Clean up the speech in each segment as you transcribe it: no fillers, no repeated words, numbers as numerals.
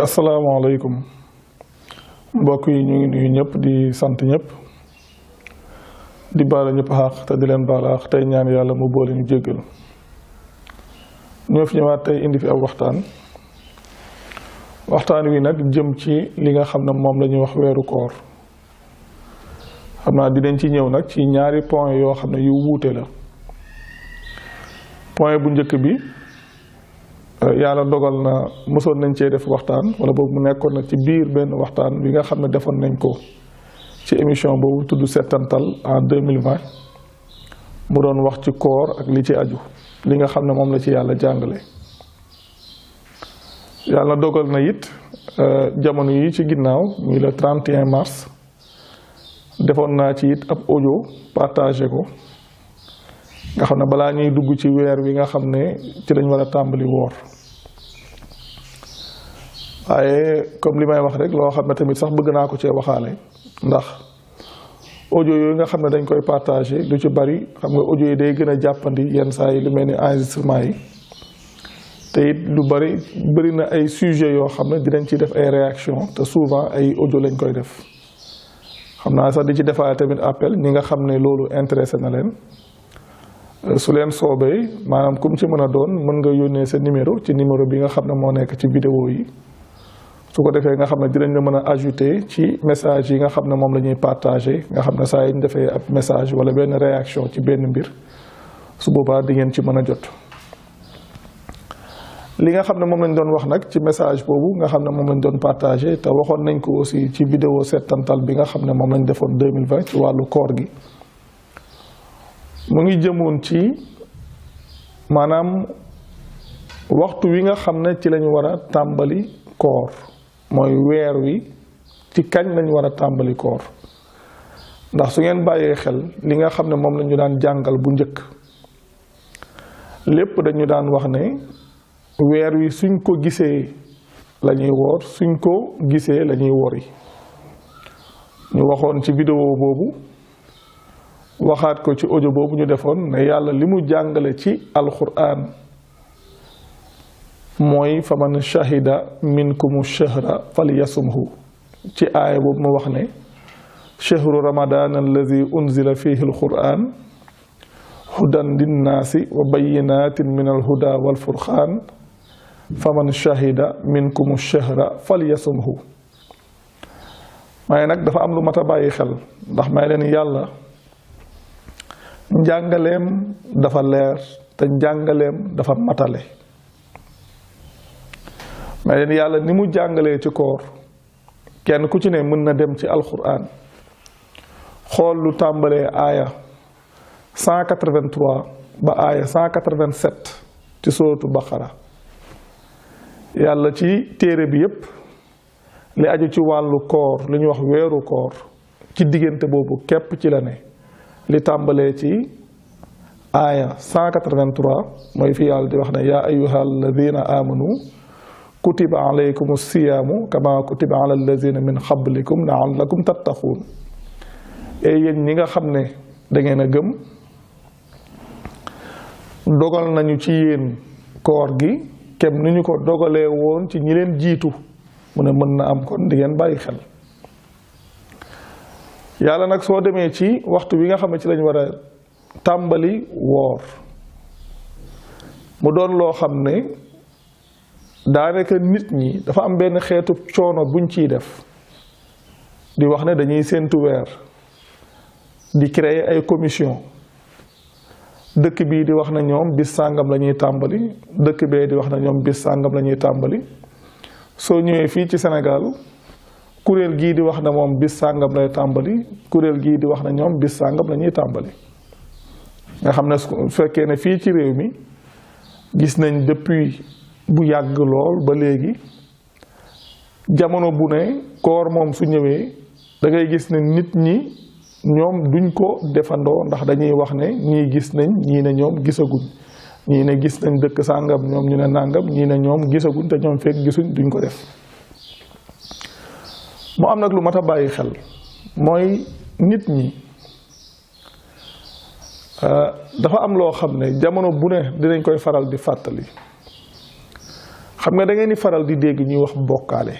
asalaamaaleykum mbokk yi ñu ngi nuyu ñëpp di sant ñëpp di baal ñëpp xaq te di leen baal xaq tey ñaan yàlla mu boole ñu jéggal ñoo fi ñëwaat tey indi fi ab waxtaan wi nag jëm ci li nga xam ne moom la ñuy wax weeru koor xam naa dinañ ci ñëw nag ci ñaari point yoo xam ne yu wuute la point bu njëkk bi yàlla dogal na mësoon nañ cee def waxtaan wala boobu mu nekkoon na ci biir benn waxtaan bi nga xam ne defoon nañ ko ci émission boobu tudd Settantal en 2020 mu doon wax ci koor ak li ci aju li nga xam ne moom la ci yàlla jàngale yàlla dogal na it jamono yi ci ginnaaw muy le 31 mars defoon naa ci it ab audio partagé ko nga xam ne balaa ñuy dugg ci weer wi nga xam ne ci lañ war a tàmbali woor waaye comme li may wax rek loo xam ne tamit sax bëgg naa ko cee waxaale ndax audio yooyu nga xam ne dañ koy partagé lu ci bari xam nga audio yi day gën a jàppandi yenn saa yi lu mel ni enregistrement yi te it lu bëri na ay sujet yoo xam ne dinañ ci def ay réaction te souvent ay audio lañ koy def xam naa sax di ci defaale tamit appel ñi nga xam ne loolu intéressé na leen su leen soobee maanaam kum ci mën a doon mën nga yónnee sa numéro ci numéro bi nga xam ne moo nekk ci vidéo yi su ko defee nga xam ne dinañ la mën a ajouter ci message yi nga xam ne moom la ñuy partager nga xam ne saa yi ñu defee ab message wala benn réaction ci benn mbir su boobaa di ngeen ci mën a jot. li nga xam ne moom lañ doon wax nag ci message boobu nga xam ne moom lañ doon partager te waxoon nañ ko aussi ci vidéo Settantal bi nga xam ne moom lañ defoon 2020 ci wàllu koor gi. mu ngi jëmoon ci maanaam waxtu wi nga xam ne ci lañu war a tàmbali koor mooy weer wi ci kañ lañu war a tàmbali koor ndax su ngeen bàyyee xel li nga xam ne moom lañu daan jàngal bu njëkk lépp dañu daan wax ne weer wi suñ ko gisee la ñuy woor suñ ko gisee la ñuy wori ñu waxoon ci vidéo boobu waxaat ko ci audio boobu ñu defoon ne yàlla li mu jàngale ci alquran mooy faman shahida minkumu shahra falyasumhu ci aaya boobu mu wax ne shahru ramadan allazi unzila fihi alquran hudan linnaasi wa bayyinatin min alhuda walfurqan faman shahida minkumu shahra falyasumhu waaye nag dafa am lu mat a bàyyi xel ndax may leen yàlla njàngaleem dafa leer te njàngaleem dafa matale mais leen yàlla ni mu jàngalee ci koor kenn ku ci ne mën na dem ci alquran xool lu tàmbalee aaya 183 ba aaya 187 ci sóotu baqara yàlla ci téere bi yépp li aju ci wàllu koor li ñuy wax weeru koor ci diggante boobu képp ci la ne li tàmbalee ci aaya 183 mooy fi yàlla di wax ne yaa ayyuha alladina amanu kutiba alaykum siyaamu kama kutiba ala alladina min qablikum laallakum tattaquun et yéen ñi nga xam ne da ngeen a gëm dogal nañu ci yéen koor gi kem ni ñu ko dogalee woon ci ñi leen jiitu mu ne mën na am kon di ngeen bàyyi xel yàlla nag soo demee ci waxtu wi nga xam ne ci lañu war a tàmbali woor mu doon loo xam ne daanaka nit ñi dafa am benn xeetu coono buñ ciy def di wax ne dañuy séentu weer di créer ay commission dëkk bii di wax na ñoom bis sàngam la ñuy tàmbali dëkk bee di wax na ñoom bis sàngam la ñuy tàmbali soo ñëwee fii ci Sénégal kuréel gii di wax na moom bis sàngam lay tàmbali kuréel gii di wax na ñoom bis sàngam la ñuy tàmbali nga xam ne su fekkee ne fii ci réew mi gis nañ depuis bu yàgg lool ba léegi jamono bu ne koor moom su ñëwee da ngay gis ne nit ñi ñoom duñ ko defandoo ndax dañuy wax ne ñii gis nañ ñii ne ñoom gisaguñ ñii ne gis nañ dëkk sàngam ñoom ñu ne nàngam ñii ne ñoom gisaguñ te ñoom fekk gisuñ duñ ko def mu am nag lu mat a bàyyi xel mooy nit ñi dafa am loo xam ne jamono bu ne dinañ koy faral di fàttali xam nga da ngeen di faral di dégg ñuy wax bokkaale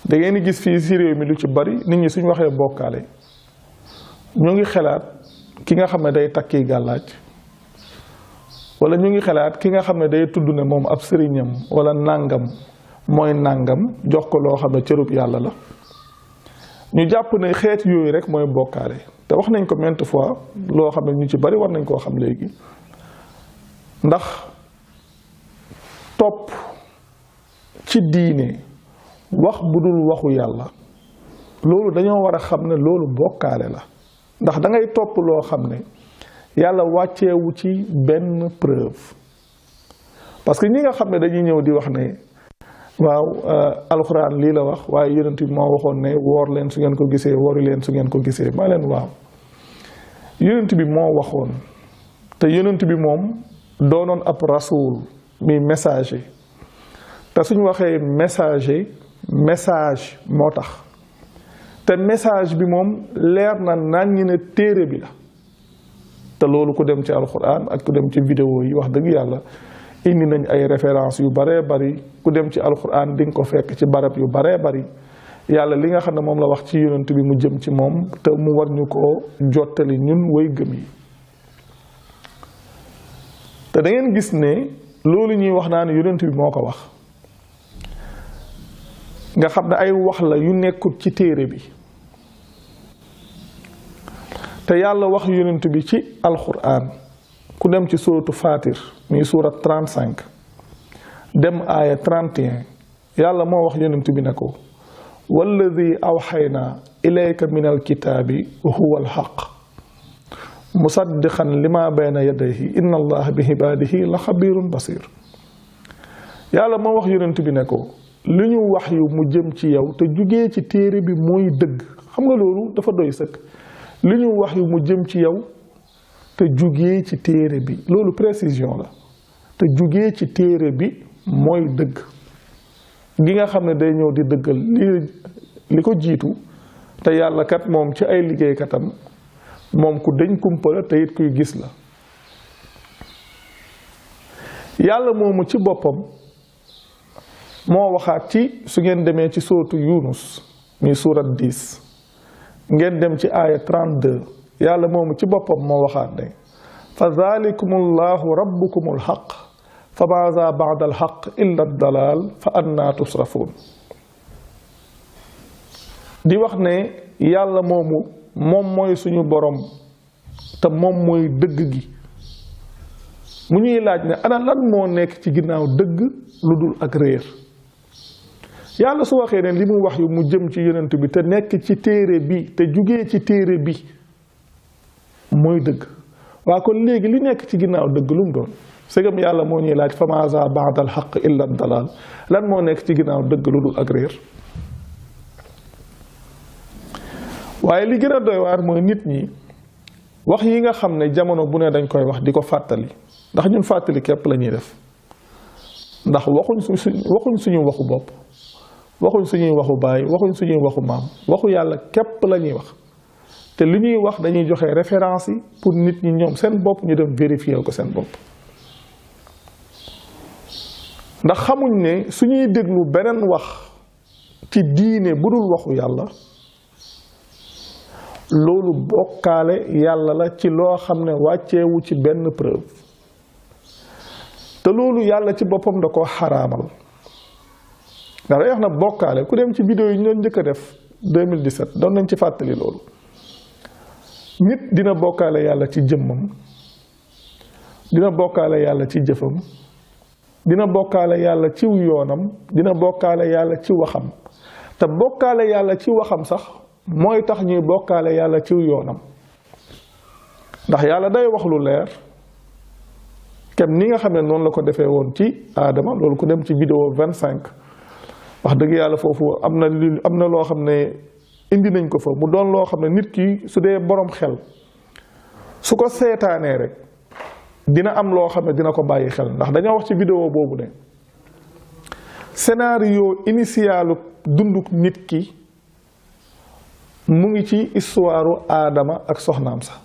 da ngeen di gis fii si réew mi lu ci bari nit ñi suñ waxee bokkaale ñu ngi xalaat ki nga xam ne day takki gàllaaj wala ñu ngi xalaat ki nga xam ne day tudd ne moom ab sëriñam wala nàngam mooy nàngam jox ko loo xam ne cërub yàlla la ñu jàpp ne xeet yooyu rek mooy bokkaale te wax nañ ko maintes fois loo xam ne ñu ci bari war nañ koo xam léegi ndax topp ci diine wax bu dul waxu yàlla loolu dañoo war a xam ne loolu bokkaale la ndax da ngay topp loo xam ne yàlla wàcceewu ci benn preuve parce que ñi nga xam ne dañuy ñëw di wax ne waaw alxuraan lii la wax waaye yonent bi moo waxoon ne woor leen su ngeen ko gisee wori leen su ngeen ko gisee maa leen waaw yonent bi moo waxoon te yonent bi moom doonoon ab rasul mi messager te suñ waxee message moo tax te message bi moom leer na naññ ne téere bi la te loolu ku dem ci alxuraan ak ku dem ci vidéo yi wax dëgg yàlla indi nañ ay référence yu baree bari ku dem ci alxuraan di nga ko fekk ci barab yu baree bari yàlla li nga xam ne moom la wax ci yonent bi mu jëm ci moom te mu war ñu ko jottali ñun way gëm yi te da ngeen gis ne loolu ñuy wax naa ne yonent bi moo ko wax nga xam ne ay wax la yu nekkul ci téere bi te yàlla wax yonent bi ci alxuraan ku dem ci suuratu Faatir muy suurat 35 dem aaya 31 yàlla moo wax yonent bi ne ko walladi awxaynaa ilayka min alkitaabi huwa alxaq musaddiqan lima bayna yadayhi inna allaha bi ibaadihi la xabirun basir yàlla moo wax yonent bi ne ko li ñu wax yu mu jëm ci yow te jugee ci téere bi mooy dëgg xam nga loolu dafa doy sëkk li ñu wax yu mu jëm ci yow te jugee ci téere bi loolu précision la te jugee ci téere bi mooy dëgg gi nga xam ne day ñëw di dëggal li ko jiitu te yàlla kat moom ci ay liggéeykatam moom ku dañ kumpa la te it kuy gis la yàlla moomu ci boppam moo waxaat ci su ngeen demee ci sootu Yunus muy suurat 10 ngeen dem ci aaya 32 yàlla moomu ci boppam moo waxaat ne fa zalikumullahu rabbukumul haqq fa maaza ba'da al haqq illa dalal fa anna tusrafun di wax ne yàlla moomu moom mooy suñu borom te moom mooy dëgg gi mu ñuy laaj ne ana lan moo nekk ci ginnaaw dëgg lu dul ak réer yàlla su waxee ne li mu wax yu mu jëm ci yonent bi te nekk ci téere bi te jugee ci téere bi mooy dëgg waa kon léegi li nekk ci ginnaaw dëgg lu mu doon segam yàlla moo ñuy laaj fa maaza ba'da al haqq illa dalal lan moo nekk ci ginnaaw dëgg lu dul ak réer waaye li gën a doy waar mooy nit ñi wax yi nga xam ne jamono bu ne dañ koy wax di ko fàttali ndax ñun fàttali képp la ñuy def ndax waxuñ suñu waxu bopp waxuñ suñuy waxu baay waxuñ suñuy waxu maam waxu yàlla képp la ñuy wax te li ñuy wax dañuy joxe référence yi pour nit ñi ñoom seen bopp ñu dem vérifier ko seen bopp ndax xamuñ ne suñuy déglu beneen wax ci diine bu dul waxu yàlla loolu bokkaale yàlla la ci loo xam ne wàcceewu ci benn preuve te loolu yàlla ci boppam da ko xaraamal nga day wax na bokkaale ku dem ci vidéo yi ñu doon njëkk a def 2017 doon nañ ci fàttali loolu nit dina bokkaale yàlla ci jëmmam dina bokkaale yàlla ci jëfam dina bokkaale yàlla ci yoonam dina bokkaale yàlla ci waxam te bokkaale yàlla ci waxam sax mooy tax ñuy bokkaale yàlla ci yoonam ndax yàlla day wax lu leer kem ni nga xam ne noonu la ko defee woon ci aadama loolu ku dem ci vidéo 25 wax dëgg yàlla foofu am na loo xam ne indi nañ ko fa mu doon loo xam ne nit ki su dee borom xel su ko seetaanee rek dina am loo xam ne dina ko bàyyi xel ndax dañoo wax ci vidéo boobu ne scénario initialu dunduk nit ki mu ngi ci histoire aadama ak soxnaam sax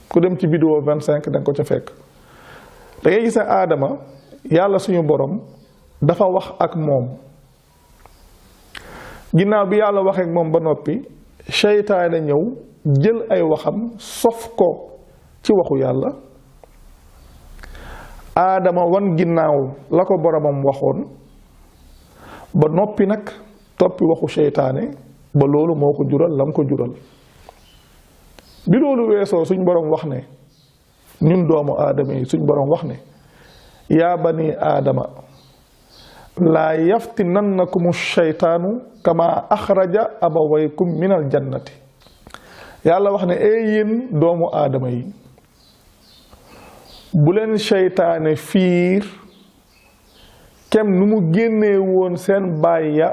ku dem ci vidéo 25 da nga ko ca fekk da ngay gis ne aadama yàlla suñu borom dafa wax ak moom ginnaaw bi yàlla wax ak moom ba noppi seytaane ñëw jël ay waxam sof ko ci waxu yàlla aadama wan ginnaaw la ko boromam waxoon ba noppi nag toppi waxu seytaane ba loolu moo ko jural lam ko jural bi loolu weesoo suñ borom wax ne ñun doomu aadama yi suñ borom wax ne yaa bani aadama laa yaftinannakumu shaytaanu kama axraja abawaykum minal jannati yàlla wax ne yéen doomu aadama yi bu leen seytaane fiir kem nu mu génnee woon seen baay ya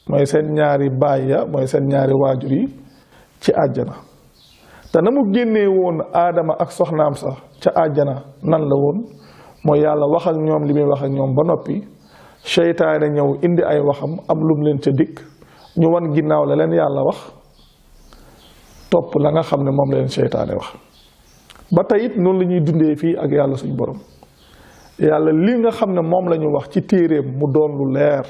mooy seen ñaari baay ya mooy seen ñaari waajur yi ci àjjana te na mu génnee woon aadama ak soxnaam sax ca àjjana nan la woon mooy yàlla wax ak ñoom li muy wax ak ñoom ba noppi seytaane ñëw indi ay waxam am lum leen ca dikk ñu wan ginnaaw la leen yàlla wax topp la nga xam ne moom la leen seytaane wax ba tey it noonu la ñuy dundee fii ak yàlla suñ borom yàlla li nga xam ne moom la ñu wax ci téeréem mu doon lu leer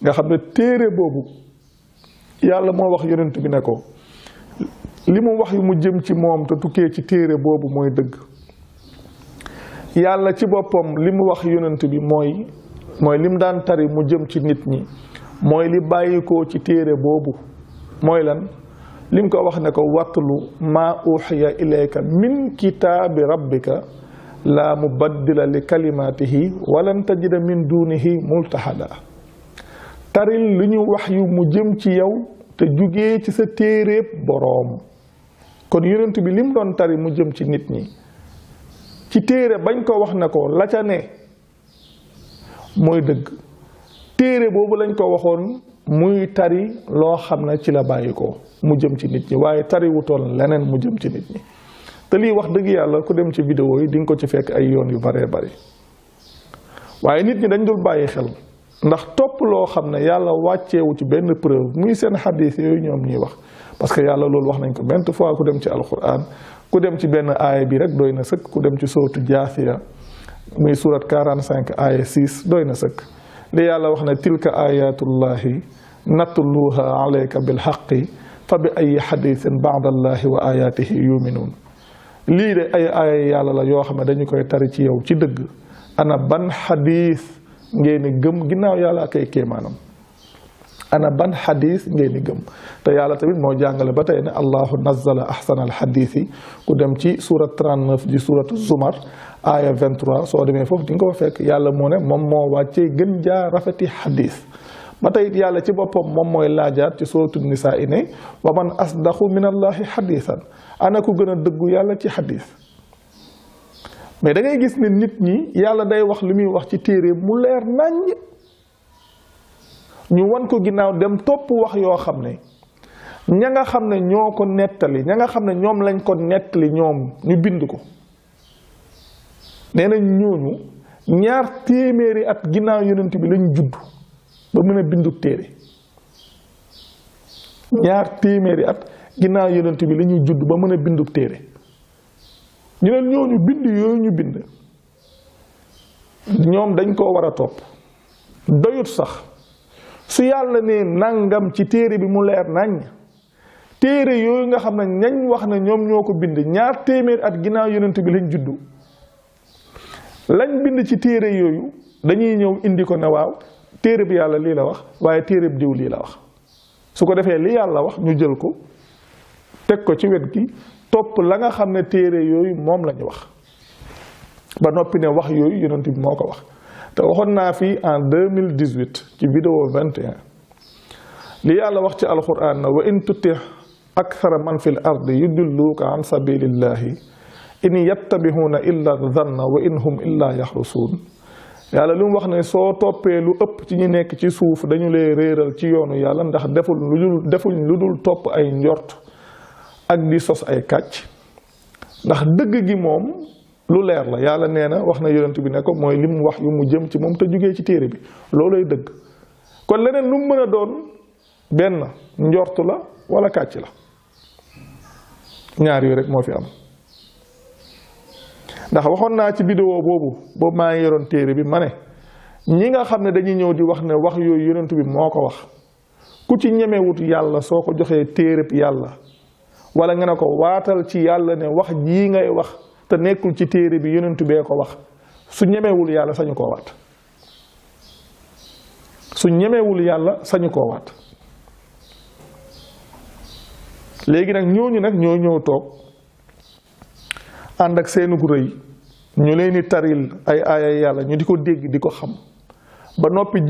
nga xam ne téere boobu yàlla moo wax yonent bi ne ko li mu wax yu mu jëm ci moom te tukkee ci téere boobu mooy dëgg yàlla ci boppam li mu wax yonent bi mooy lim daan tari mu jëm ci nit ñi mooy li bàyyikoo ci téere boobu mooy lan lim ko wax ne ko watlu maa uxiya ilayka min kitaabi rabbika laa mubaddila li kalimaatihi walan tajida min dunihi multahada taril li ñu wax yu mu jëm ci yow te jugee ci sa téeréeb boroom kon yonent bi lim doon tari mu jëm ci nit ñi ci téere bañ ko wax ne ko la ca ne mooy dëgg téere boobu lañ ko waxoon muy tari loo xam ne ci la bàyyi ko mu jëm ci nit ñi waaye tari wutoon leneen mu jëm ci nit ñi te lii wax dëgg yàlla ku dem ci vidéo yi di nga ko ci fekk ay yoon yu baree bari waaye nit ñi dañ dul bàyyi xel ndax topp loo xam ne yàlla wàcceewu ci benn preuve muy seen xadis yooyu ñoom ñuy wax parce que yàlla loolu wax nañ ko maintes fois ku dem ci alquran ku dem ci benn aaya bi rek doy na sëkk ku dem ci sootu jaasiya muy surat 45 aaya 6 doy na sëkk li yàlla wax ne tilka ayatullahi natluha alayka bilxaqi fa bi ay xadisin baadallahi wa ayatihi yuminuun lii de ay aaya yàlla la yoo xam ne dañu koy tari ci yow ci dëgg ana ban xadis ngeen di gëm ginnaaw yàlla ak ay kéemaanam ana ban xadis ngeen di gëm te yàlla tamit moo jàngale ba tey ne allahu nazzala ahsana alxadisi ku dem ci surat 39 di suratu zumar aaya 23 soo demee foofu di nga ko fekk yàlla moo ne moom moo wàccee gën jaa rafeti xadis ba tey yàlla ci boppam moom mooy laajaat ci suratu nisaa ne wa man asdaqu min allahi xadisan ana ku gën a dëggu yàlla ci xadis mais da ngay gis ne nit ñi yàlla day wax li muy wax ci téere mu leer naññ ñu wan ko ginnaaw dem topp wax yoo xam ne ña nga xam ne ñoo ko nettali ña nga xam ne ñoom lañ ko nettali ñoom ñu bind ko nee nañ ñooñu 2 téeméeri at ginnaaw yonent bi lañu judd ba mën a bindu téere 2 téeméeri at ginnaaw yonent bi lañuy judd ba mën a bindu téere ñu ne ñooñu bind yooyu ñu bind ñoom dañ koo war a topp doyut sax su yàlla ne nangam ci téere bi mu leer nañ téere yooyu nga xam ne ñañ wax ne ñoom ñoo ko bind 2 téeméeri at ginnaaw yonent bi lañ juddu lañ bind ci téere yooyu dañuy ñëw indi ko ne waaw téere bi yàlla lii la wax waaye téere bi diw lii la wax su ko defee li yàlla wax ñu jël ko teg ko ci wet gi topp la nga xam ne téere yooyu moom lañu wax ba noppi ne wax yooyu yonent bi moo ko wax te waxoon naa fi en 2018 ci vidéo 21 li yàlla wax ci alquran na wa in tuti akthara man fil ardi yudilluuka an sabilillahi in yattabihuuna illa dhanna wa in hum illa yaxrusuun yàlla lu mu wax ne soo toppee lu ëpp ci ñi nekk ci suuf dañu lay réeral ci yoonu yàlla ndax defuñ lu dul topp ay njort ak di sos ay kàcc ndax dëgg gi moom lu leer la yàlla nee na wax na yonent bi ne ko mooy lim wax yu mu jëm ci moom te jugee ci téere bi loolay dëgg kon leneen lu mu mën a doon benn njortu la wala kàcc la ñaar yooyu rek moo fi am ndax waxoon naa ci vidéo boobu maa ngi yoroon téere bi ma ne ñi nga xam ne dañuy ñëw di wax ne wax yooyu yonent bi moo ko wax ku ci ñemewut yàlla soo ko joxee téereb yàlla wala nga ne ko waatal ci yàlla ne wax jii ngay wax te nekkul ci téere bi yonent bee ko wax su ñemewul yàlla sañu koo waat su ñemewul yàlla sañu koo waat léegi nag ñooñu nag ñoo ñëw toog ànd ak seenug rëy ñu leen di taril ay aaya yàlla ñu di ko dégg di ko xam ba noppi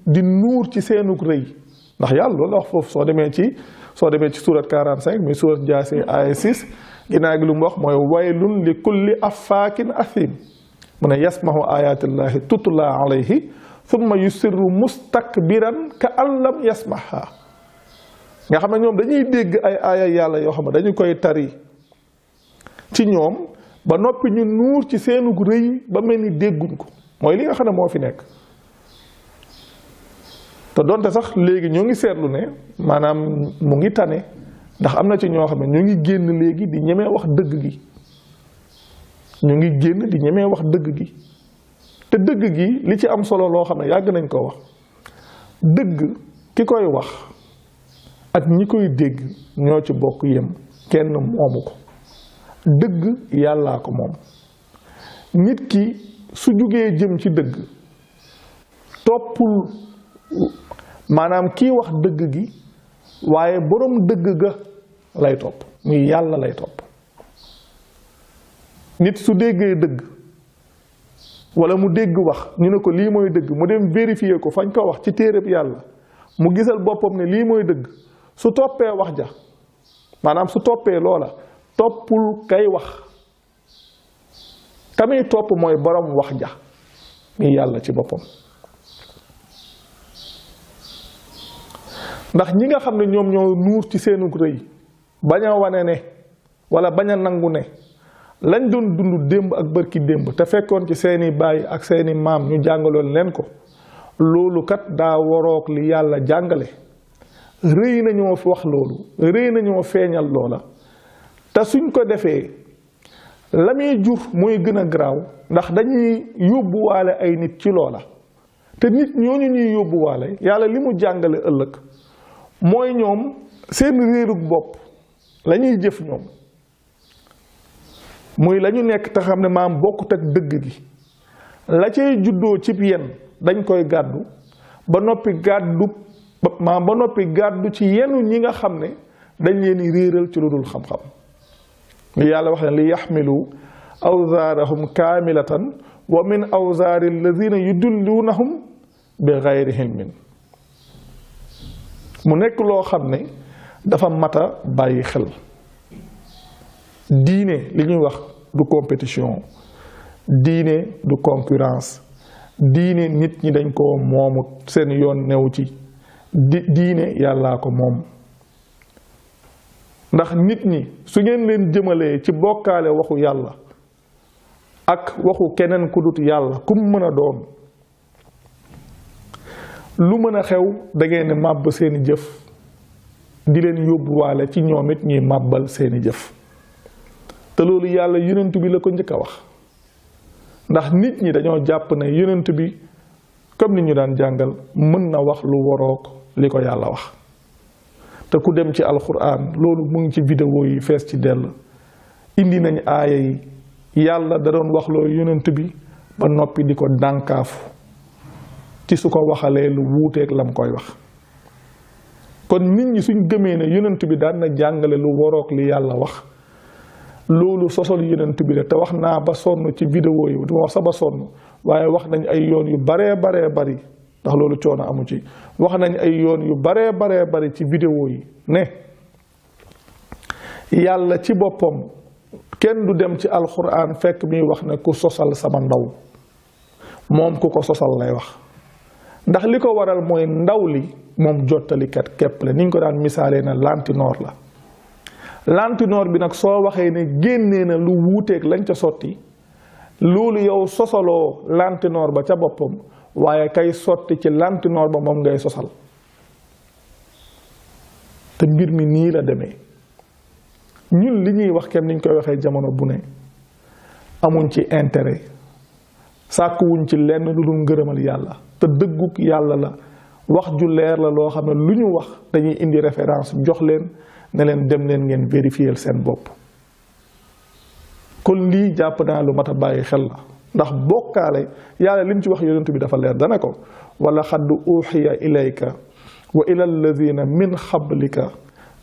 di nuur ci seenug rëy ndax yàlla loolu la wax foofu soo demee ci surat 45 muy surat Jaasiya aaya 6 ginnaaw gi lu mu wax mooy waylun li kulli affaakin athim mu ne yasmahu ayatillahi tutla alayhi thumma yusirru mustakbiran ka an lam yasmaha nga xam ne ñoom dañuy dégg ay aaya yàlla yoo xam ne dañu koy tari ci ñoom ba noppi ñu nuur ci seenug rëy ba mel ni dégguñ ko mooy li nga xam ne moo fi nekk te donte sax léegi ñoo ngi seetlu ne maanaam mu ngi tane ndax am na ci ñoo xam ne ñu ngi génn léegi di ñemee wax dëgg gi ñu ngi génn di ñemee wax dëgg gi te dëgg gi li ci am solo loo xam ne yàgg nañ ko wax dëgg ki koy wax ak ñi koy dégg ñoo ci bokk yem kenn moomu ko dëgg yàllaa ko moom nit ki su jugee jëm ci dëgg toppul maanaam kii wax dëgg gi waaye boroom dëgg ga lay topp muy yàlla lay topp nit su déggee dëgg wala mu dégg wax ñu ne ko lii mooy dëgg mu dem vérifier ko fañ ko wax ci téereb yàlla mu gisal boppam ne lii mooy dëgg su toppee wax ja maanaam su toppee loola toppul kay wax kami topp mooy borom wax ja muy yàlla ci boppam ndax ñi nga xam ne ñoom ñoo nuur ci seenug rëy bañ a wane ne wala bañ a nangu ne lañ doon dund démb ak bërki démb te fekkoon ci seeni baay ak seeni maam ñu jàngaloon leen ko loolu kat daa waroog li yàlla jàngale rëy nañoo wax loolu rëy nañoo feeñal loola te suñ ko defee la muy jur mooy gën a garaaw ndax dañuy yóbbuwaale ay nit ci loola te nit ñooñu ñuy yóbbuwaale yàlla li mu jàngale ëllëg mooy ñoom seen réerug bopp la ñuy jëf ñoom muy la ñu nekk te xam ne maam bokkut ak dëgg gi la cay juddoo cib yen dañ koy gàddu ba noppi gàddu ci yenu ñi nga xam ne dañ leen di réeral ci lu dul xam-xam li yàlla wax ne li yaxmilu awzaarahum kaamilatan wa min awzaari alladina yudillunahum bi gayri hilmin mu nekk loo xam ne dafa mata bàyyi xel diine li ñuy wax du compétition diine du concurrence diine nit ñi dañ ko moomut seen yoon new ci diine yàllaa ko moom ndax nit ñi su ngeen leen jëmalee ci bokkaale waxu yàlla ak waxu keneen ku dut yàlla kum mën a doon lu mën a xew da ngeen màbb seeni jëf di leen yóbbuwaale ci ñoom it ñuy màbbal seeni jëf te loolu yàlla yonent bi la ko njëkk a wax ndax nit ñi dañoo jàpp ne yonent bi comme ni ñu daan jàngal mën na wax lu waroog li ko yàlla wax te ku dem ci alquran loolu mu ngi ci vidéo yi fees ci dell indi nañ aaya yi yàlla da doon wax loo yonent bi ba noppi di ko dànkaafu ci su ko waxalee lu wuuteeg lam koy wax kon nit ñi suñ gëmee ne yonent bi daan na jàngale lu waroog li yàlla wax loolu sosol yonent bi la te wax naa ba sonn ci vidéo yi duma wax sax ba sonn waaye wax nañ ay yoon yu baree bari ndax loolu coono amu ci wax nañ ay yoon yu baree bari ci vidéo yi ne yàlla ci boppam kenn du dem ci alxuraan fekk muy wax ne ku sosal sama ndaw moom ku ko sosal lay wax ndax li ko waral mooy ndaw li moom jottalikat képp la ni ñu ko daan misaalee na lantinoor la lantinoor bi nag soo waxee ne génnee na lu wuuteeg lañ ca sotti loolu yow sosaloo lantinoor ba ca boppam waaye kay sotti ci lantinoor ba moom ngay sosal te mbir mi nii la demee ñun li ñuy wax kem niñ koy waxee jamono bu ne amuñ ci intérêt sàkkuwuñ ci lenn lu dul ngërëmal yàlla te dëgguk yàlla la wax ju leer la loo xam ne lu ñu wax dañuy indi référence jox leen ne leen dem leen ngeen vérifier seen bopp kon lii jàpp naa lu mat a bàyyi xel la ndax bokkaale yàlla lim ci wax yonent bi dafa leer dana ko wala xadd uxiya ilayka wa ila alladina min xablika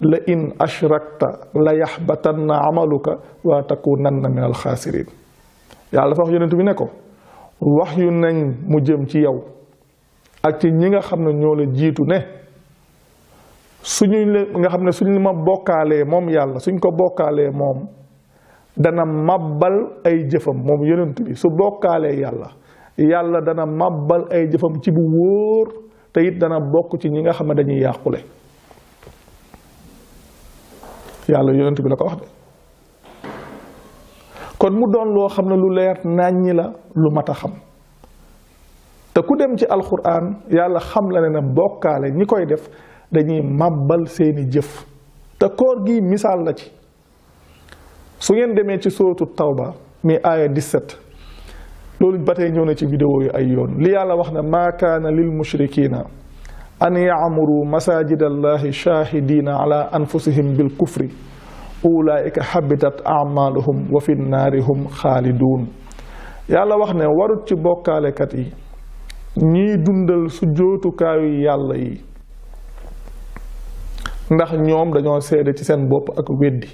la in ashrakta la yaxbatanna amaluka wa takunanna min alxaasirin yàlla dafa wax yonent bi ne ko wax yu nañ mu jëm ci yow ak ci ñi nga xam ne ñoo la jiitu ne nga xam ne suñu ma bokkaalee moom yàlla suñ ko bokkaalee moom dana mabbal ay jëfam moom yonent bi su bokkaalee yàlla dana mabbal ay jëfam ci bu wóor te it dana bokk ci ñi nga xam ne dañuy yàqule yàlla yonent bi la ko wax de kon mu doon loo xam ne lu leer nàññi la lu mat a xam te ku dem ci alxuraan yàlla xam la ne bokkaale ñi koy def dañuy màbbal seeni jëf te koor gi misaal la ci su ngeen demee ci sóotu tawba mi aaya 17 loolu ba tey ñëw na ci vidéo yu ay yoon li yàlla wax ne maa kaana lil mushrikina an yaamuru masajid allahi shahidina ala anfusihim bil kufri ulaika habitat amaluhum wa fi naari hum xaalidun yàlla wax ne warut ci bokkaalekat yi ñiy dundal su jootukaayu yàlla yi ndax ñoom dañoo seede ci seen bopp ak weddi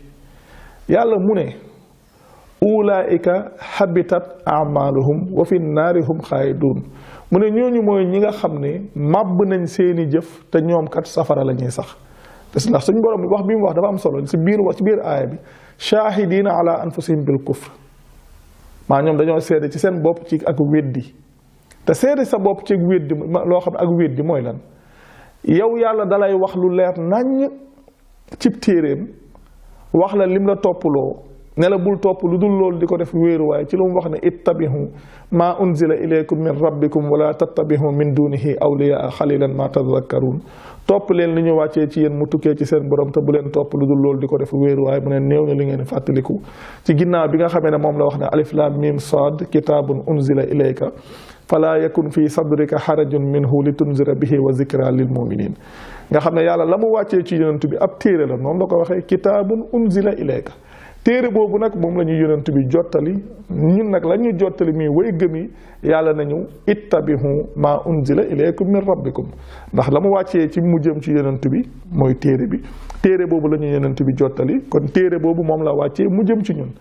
yàlla mu ne ulaika habitat amaluhum wa fi naari hum xaalidun mu ne ñooñu mooy ñi nga xam ne màbb nañ seeni jëf te ñoom kat safara la ñuy sax te ndax suñ borom wax bi mu wax dafa am solo ci biir aaya bi shahidina ala anfusihim bil kufr maa ñoom dañoo seede ci seen bopp ci ak weddi te seede sa bopp ci weddi loo xam ne ak weddi mooy lan yow yàlla dalay wax lu leer naññ cib téeréem wax la lim la toppaloo ne la bul topp lu dul loolu di ko def wéeruwaay ci lu mu wax ne ittabihu maa unzila ilaykum min rabbikum wala tattabihu min dunihi awliyaa xalilan ma tadakkaruun topp leen li ñu wàccee ci yéen mu tukkee ci seen borom te bu leen topp lu dul loolu di ko def wéeruwaay mu ne néew na li ngeen fàttaliku ci ginnaaw bi nga xamee ne moom la wax ne alif lam mim sad kitaabun unzila ilayka fala yakun fi sadrika xarajun minhu li tunzira bihi wa zikra lil muminin nga xam ne yàlla la mu wàccee ci yonent bi ab téere la moom la ko waxee kitaabun unzila ilayka téere boobu nag moom la ñu yonent bi jottali ñun nag la ñu jottali muy way gëm yi yàlla nañu ittabihu ma unzila ilaykum min rabbikum ndax la mu wàccee ci mu jëm ci yonent bi mooy téere boobu la ñu yonent bi jottali kon téere boobu moom la wàccee mu jëm ci ñun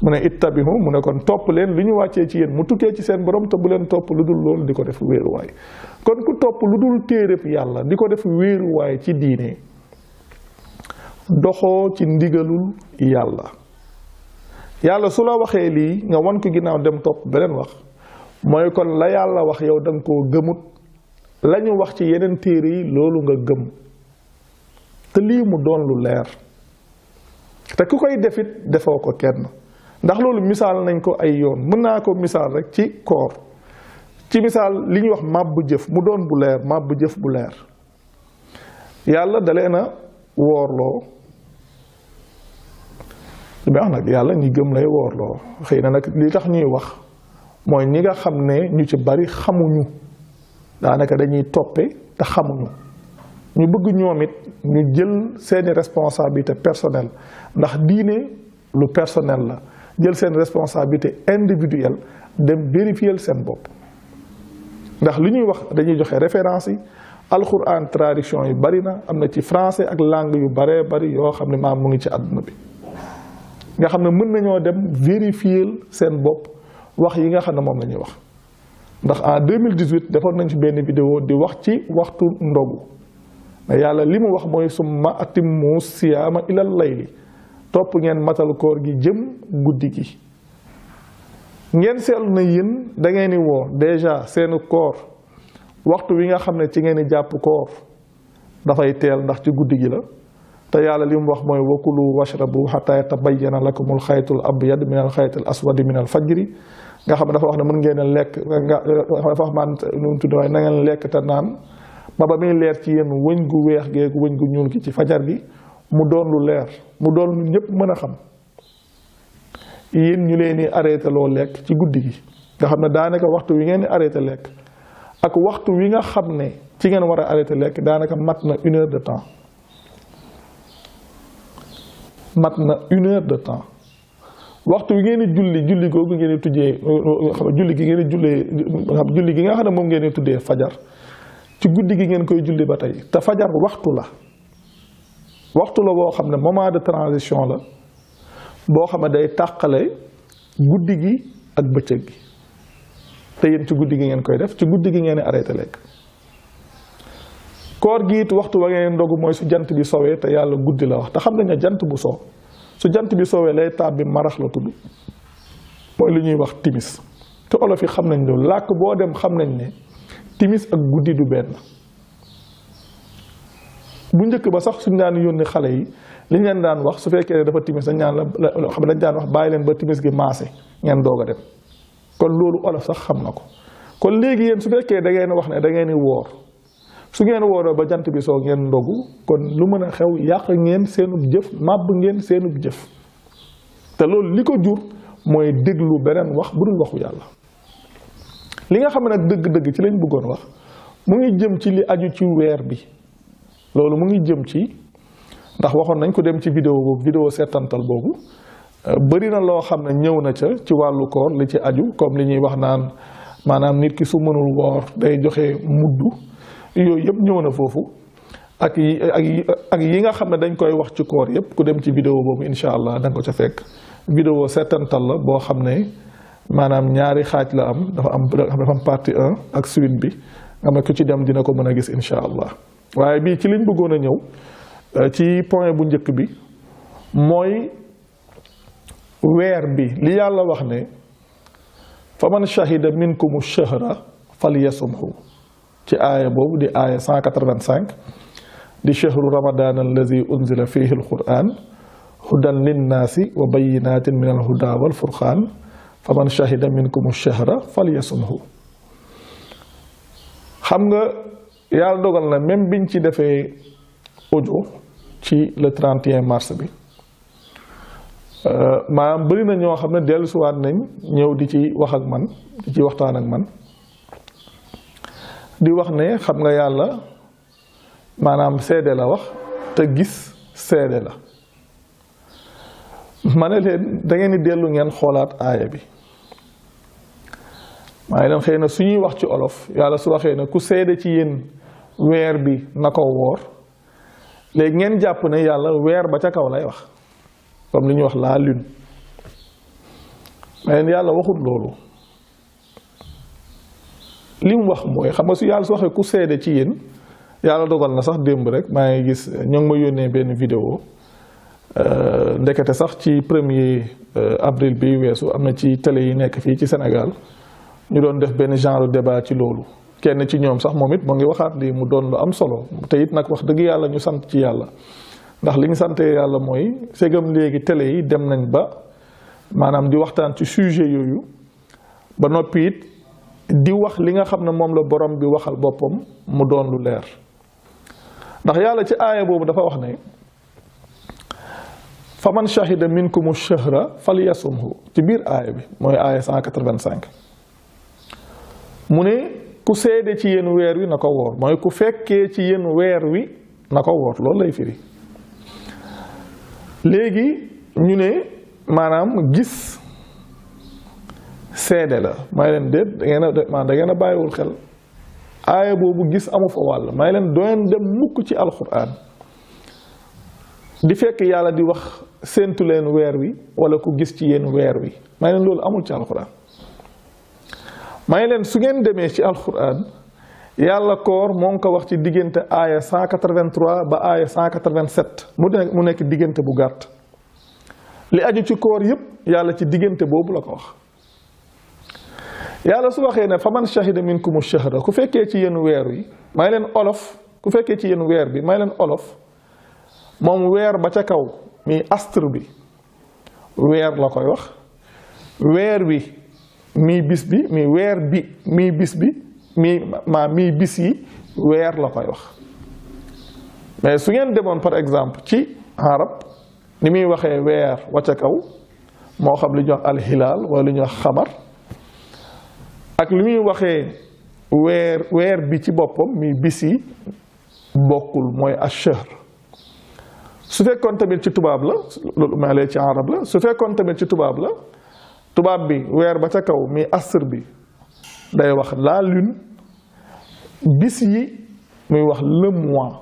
mu ne ittabihu mu ne kon topp leen li ñu wàccee ci yéen mu tukkee ci seen borom te bu leen topp lu dul loolu di ko def wéeruwaay kon ku topp lu dul téereb yàlla di ko def wéeruwaay ci diine doxoo ci ndigalul yàlla su la waxee lii nga wan ko ginnaaw dem topp beneen wax mooy kon la yàlla wax yow danga koo gëmut la ñu wax ci yeneen téere yi loolu nga gëm te lii mu doon lu leer te ku koy defit defoo ko kenn ndax loolu misaal nañ ko ay yoon mën naa ko misaal rek ci koor ci misaal li ñuy wax màbb jëf mu doon bu leer màbb jëf bu leer yàlla dalee na woorloo li may wax nag yàlla ñi gëm lay woorloo xëy na nag li tax ñuy wax mooy ñi nga xam ne ñu ci bari xamuñu daanaka dañuy toppe te xamuñu ñu bëgg ñoom it ñu jël seeni responsabilité personnelle ndax diine lu personnel la jël seen responsabilité individuelle dem vérifier seen bopp ndax li ñuy wax dañuy joxe référence yi alxuraan traduction yi bari na am na ci français ak langue yu baree bari yoo xam ne maam mu ngi ci àdduna bi nga xam ne mën nañoo dem vérifier seen bopp wax yi nga xam ne moom la ñuy wax ndax en 2018 defoon nañ ci benn vidéo di wax ci waxtu ndogu mais yàlla li mu wax mooy summa atimmu siyaama ilal layli topp ngeen matal koor gi jëm guddi gi ngeen seetlu na yéen da ngeen di woor déjà seenu koor waxtu wi nga xam ne ci ngeen di jàpp koor dafay teel ndax ci guddi gi la te yàlla li mu wax mooy wakulu washrabu hatta yatabayyana lakumul xaytul abyad min al xaytil aswadi min al fajri nga xam ne dafa wax ne mën ngeen a lekk dafa wax man nu mu tudd waaye na ngeen lekk te naan ba muy leer ci yéen wëñ gu weex geeg wëñ gu ñuul gi ci fajar gi mu doon lu leer mu doon lu ñëpp mën a xam yéen ñu leen di arrêté loo lekk ci guddi gi nga xam ne daanaka waxtu wi ngeen di arrêté lekk ak waxtu wi nga xam ne ci ngeen war a arrêté lekk daanaka mat na 1 heure de temps mat na 1 heure de temps waxtu wi ngeen di julli googu ngeen di tuddee xam julli gi ngeen di jullee julli gi nga xam ne moom ngeen di tuddee fajar ci guddi gi ngeen koy julli ba tey te fajar waxtu la boo xam ne moment de transition la boo xam ne day tàqale guddi gi ak bëccëg gi te yéen ci guddi gi ngeen koy def ci guddi gi ngeen di arrêté lekk koor gi it waxtu wa ngeen ndogu mooy su jant bi sowee te yàlla guddi la wax te xam nañ ne jant bu soo su jant bi soowee lay tàbbi marax la tudd mooy lu ñuy wax timis te olof yi xam nañ loolu làkk boo dem xam nañ ne timis ak guddi du benn bu njëkk ba sax suñu daan yónni xale yi li ñu leen daan wax su fekkee ne dafa timis dañ naan la xam dañ daan wax bàyyi leen ba timis gi maase ngeen doog a dem kon loolu olof sax xam na ko kon léegi yéen su fekkee da ngeen wax ne da ngeen di woor su ngeen wooroo ba jant bi soo ngeen ndogu kon lu mën a xew yàq ngeen seenub jëf màbb ngeen seenub jëf te loolu li ko jur mooy déglu beneen wax bu dul waxu yàlla li nga xam ne nag dëgg-dëgg ci lañ bëggoon wax mu ngi jëm ci li aju ci weer bi loolu mu ngi jëm ci ndax waxoon nañ ko dem ci vidéo boobu vidéo seetantal boobu bëri na loo xam ne ñëw na ca ci wàllu koor li ci aju comme li ñuy wax naan maanaam nit ki su mënul woor day joxe mudd yooyu yëpp ñëw na foofu ak yi nga xam ne dañ koy wax ci koor yëpp ku dem ci vidéo boobu incha allah da nga ko ca fekk vidéo seetantal la boo xam ne maanaam ñaari xaaj la am dafa am partie 1 ak suite bi nga xam ne ku ci dem dina ko mën a gis incha allah waaye bii ci liñ bëggoon a ñëw ci point bu njëkk bi mooy weer bi li yàlla wax ne fa man shahida minkumu shahra falyasumhu ci aaya boobu di aaya 185 di shahru ramadan allazi unzila fihi alquran hudan linnaasi wa bayinatin min alhuda walfurqaan fa man shahida minkumu shahra falyasumhu xam nga yàlla dogal na même biñ ci defee audio ci le 31 mars bi maanaam bëri na ñoo xam ne dellusiwaat nañ ñëw di ci wax ak man di ci waxtaan ak man di wax ne xam nga yàlla maanaam seede la wax te gis seede la ma ne leen da ngeen di dellu ngeen xoolaat aaya bi maa ngi leen xëy na su ñuy wax ci olof yàlla su waxee ne ku seede ci yéen weer bi na ko woor léegi ngeen jàpp ne yàlla weer ba ca kaw lay wax comme li ñuy wax la lune mais yàlla waxut loolu li mu wax mooy xam nga su yàlla su waxee ku seede ci yéen yàlla dogal na sax démb rek maa ngi gis ñoo ngi ma yónnee benn vidéo ndekete sax ci 1er avril bi weesu am na ci télé yi nekk fii ci Sénégal ñu doon def benn genre débat ci loolu kenn ci ñoom sax moom it moo ngi waxaat lii mu doon lu am solo te it nag wax dëgg yàlla ñu sant ci yàlla ndax li ñu sante yàlla mooy segam léegi télé yi dem nañ ba maanaam di waxtaan ci sujet yooyu ba noppi it di wax li nga xam ne moom la borom bi waxal boppam mu doon lu leer ndax yàlla ci aaya boobu dafa wax ne fa man shahida minkumu shahra falyasumhu ci biir aaya bi mooy aaya 185 mu ne ku seede ci yéen weer wi na ko woor mooy ku fekkee ci yéen weer wi na ko woor loolu lay firi léegi ñu ne maanaam gis seede la may leen déet da ngeen a bàyyiwul xel aaya boobu gis amu fa wàll may leen doon dem mukk ci alquran di fekk yàlla di wax séentu leen weer wi wala ku gis ci yéen weer wi may leen loolu amul ci alquran may leen su ngeen demee ci alquran yàlla koor moo ngi ko wax ci diggante aaya 183 ba aaya 187 mu nekk diggante bu gàtt li aju ci koor yépp yàlla ci diggante boobu la ko wax yàlla su waxee ne fa man shahida minkumu shahra ku fekkee ci yéen weer wi may leen olof ku fekkee ci yéen weer bi may leen olof moom weer ba ca kaw mi astre bi weer la koy wax weer wi mi bis bi mi weer bi mi bis bi mi bis yi weer la koy wax mais su ngeen demoon par exemple ci arab ni muy waxee weer wa ca kaw moo xam li ñuy wax alxilaal wala li ñuy wax xamar ak li muy waxee weer bi ci boppam mi bis yi bokkul mooy ash-shahr. su fekkoon tamit ci tubaab la loolu ma lee ci arab la su fekkoon tamit ci tubaab la tubaab bi weer ba ca kaw mi asr bi day wax la lune, bis yi muy wax le mois.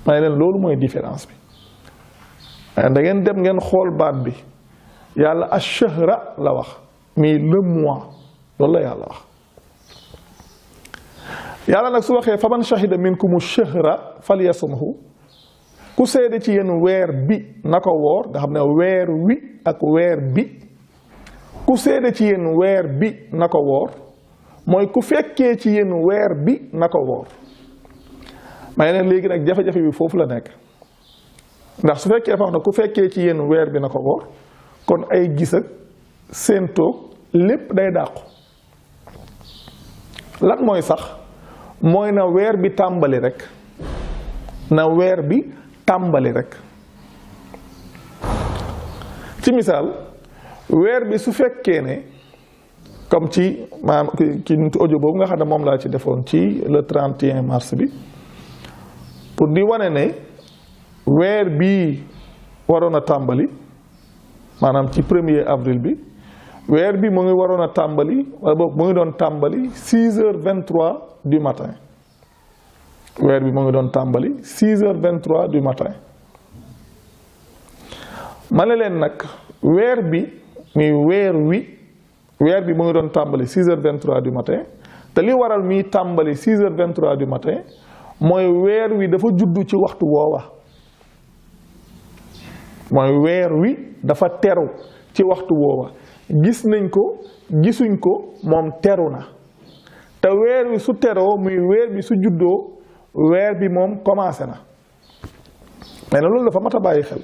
may leen loolu mooy différence bi da ngeen dem ngeen xool baat bi yàlla ash-shahra la wax mi le mois loolu la yàlla wax. yàlla nag su waxee faman shahida minkumu shahra falyasumhu ku seede ci yéen weer bi na ko woor nga xam ne weer wi ak weer bi ku seede ci yéen weer bi na ko woor mooy ku fekkee ci yéen weer bi na ko woor. may leen léegi nag jafe-jafe bi foofu la nekk ndax su fekkee fax na ku fekkee ci yéen weer bi na ko woor kon ay gis ak seen toog lépp day dàqu. lan mooy sax mooy na weer bi tàmbali rek na weer bi tàmbali rek. ci misaal weer bi su fekkee ne comme ci maanaam ci audio boobu nga xam ne moom laa ci defoon ci le 31 mars bi pour di wane ne weer bii waroon a tàmbali maanaam ci 1er avril bi weer bi mu ngi waroon a tàmbali wala boog mu ngi doon tàmbali 6h23 du matin weer bi mu ngi doon tàmbali 6h23 du matin. ma ne leen nag weer bi muy weer bi mu ngi doon tàmbali 6h23 du matin te li waral muy tàmbali 6h23 du matin mooy weer wi dafa juddu ci waxtu woowa mooy weer wi dafa teru ci waxtu woowa gis nañ ko gisuñ ko moom teru na te weer wi su teroo muy weer bi su juddoo weer bi moom commencé na. mais loolu dafa mat a bàyyi xel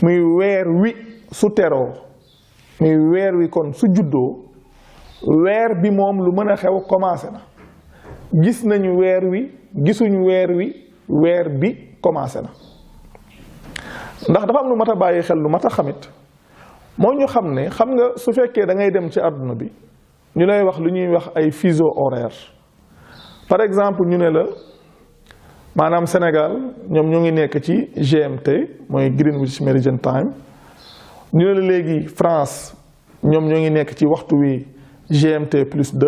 muy weer wi su teroo muy weer wi kon su juddoo weer bi moom lu mën a xew commencé na gis nañu weer wi gisuñu weer wi weer bi commencé na. ndax dafa am lu mat a bàyyi xel lu mat a xamit moo ñu xam ne xam nga su fekkee da ngay dem ci àdduna bi ñu lay wax lu ñuy wax ay fuseaux horaires par exemple ñu ne la maanaam Sénégal ñoom ñoo ngi nekk ci GMT mooy Greenwich Meridian Time ñu ne la léegi France ñoom ñoo ngi nekk ci waxtu wi GMT+2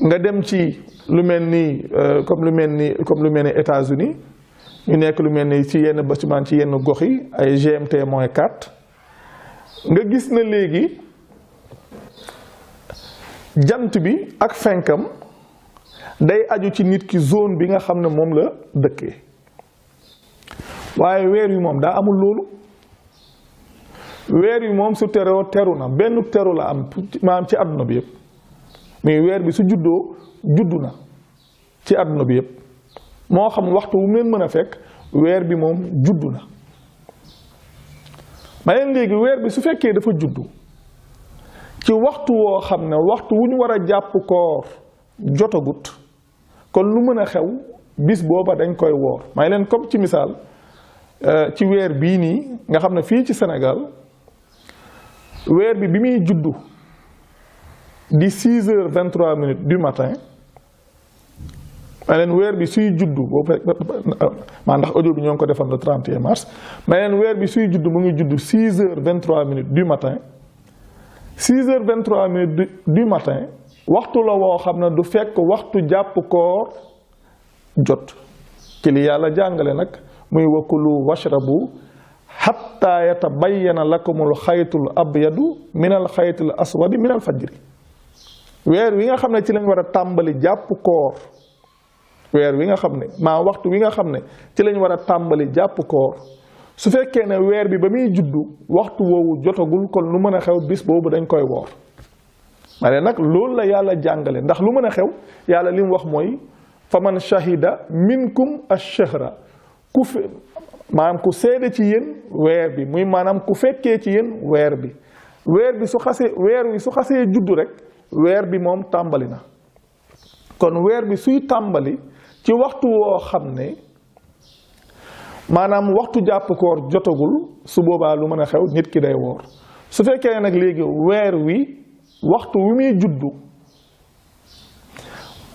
nga dem ci lu mel ni comme lu mel ni États-Unis ñu nekk lu mel ni ci yenn bâtiment ci yenn gox yi ay GMT-4 nga gis na léegi jant bi ak fenkam day aju ci nit ki zone bi nga xam ne moom la dëkkee waaye weer wi moom daa amul loolu weer wi moom su teroo teru na benn teru la am maanaam ci àdduna bi yëpp mais weer bi su juddoo juddu na ci àdduna bi yëpp moo xam waxtu wu leen mën a fekk weer bi moom juddu na. ma leen léegi weer bi su fekkee dafa juddu ci waxtu woo xam ne waxtu wu ñu war a jàpp koor jotagut kon lu mën a xew bis booba dañ koy woor. may leen comme ci misaal ci weer bii nii nga xam ne fii ci Sénégal weer bi muy juddu di 6h23 du matin may leen weer bi suy juddu boobu maa ndax audio bi ñoo ngi ko defoon le 31 mars may leen weer bi suy juddu mu ngi juddu 6h23 du matin 6h23 du matin waxtu la woo xam ne du fekk waxtu jàpp koor jot ci li yàlla jàngale nag muy wakulu washrabu hatta yatabayyana lakumul xaytul abyadu minal xaytil aswadi minal fajri weer wi nga xam ne ci lañ war a tàmbali jàpp koor weer wi nga xam ne maa waxtu wi nga xam ne ci lañ war a tàmbali jàpp koor su fekkee ne weer bi ba muy juddu waxtu woowu jotagul kon lu mën a xew bis boobu dañ koy woor. ma ne nag loolu la yàlla jàngale ndax lu mën a xew yàlla li mu wax mooy faman shahida minkum ash-shahra ku fe maanaam ku seede ci yéen weer bi muy maanaam ku fekkee ci yéen weer bi su xasee weer wi su xasee juddu rek weer bi moom tàmbali na kon weer bi suy tàmbali ci waxtu woo xam ne maanaam waxtu jàpp koor jotagul su boobaa lu mën a xew nit ki day woor su fekkee nag léegi weer wi waxtu wi muy juddu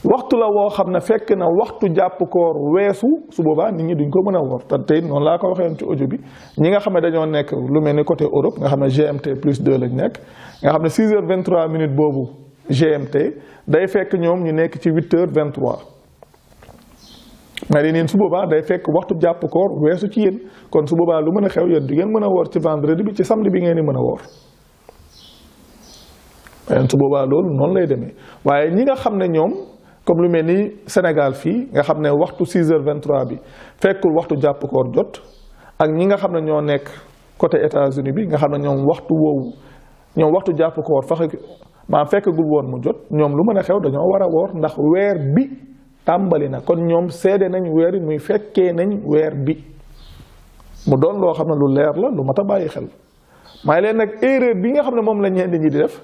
waxtu la woo xam ne fekk na waxtu jàpp koor weesu su boobaa nit ñi duñ ko mën a woor te tey noonu laa ko waxee woon ci audio bi ñi nga xam ne dañoo nekk lu mel ni côté Europe nga xam ne GMT+2 lañ nekk nga xam ne 6h23 boobu GMT day fekk ñoom ñu nekk ci 8h23 mais neen su boobaa day fekk waxtu jàpp koor weesu ci yéen kon su boobaa lu mën a xew yéen du ngeen mën a woor ci vendredi bi ci samedi bi ngeen di mën a woor mais su boobaa loolu noonu lay demee waaye ñi nga xam ne ñoom comme lu mel ni Sénégal fii nga xam ne waxtu 6h23 bi fekkul waxtu jàpp koor jot ak ñi nga xam ne ñoo nekk côté États-Unis bi nga xam ne ñoom waxtu woowu ñoom waxtu jàpp koor fekkagul woon mu jot ñoom lu mën a xew dañoo war a woor ndax weer bi tàmbali na kon ñoom seede nañ weer bi muy fekkee nañ weer bi mu doon loo xam ne lu leer la lu mat a bàyyi xel may leen nag erreur bi nga xam ne moom la ñenn ñi di def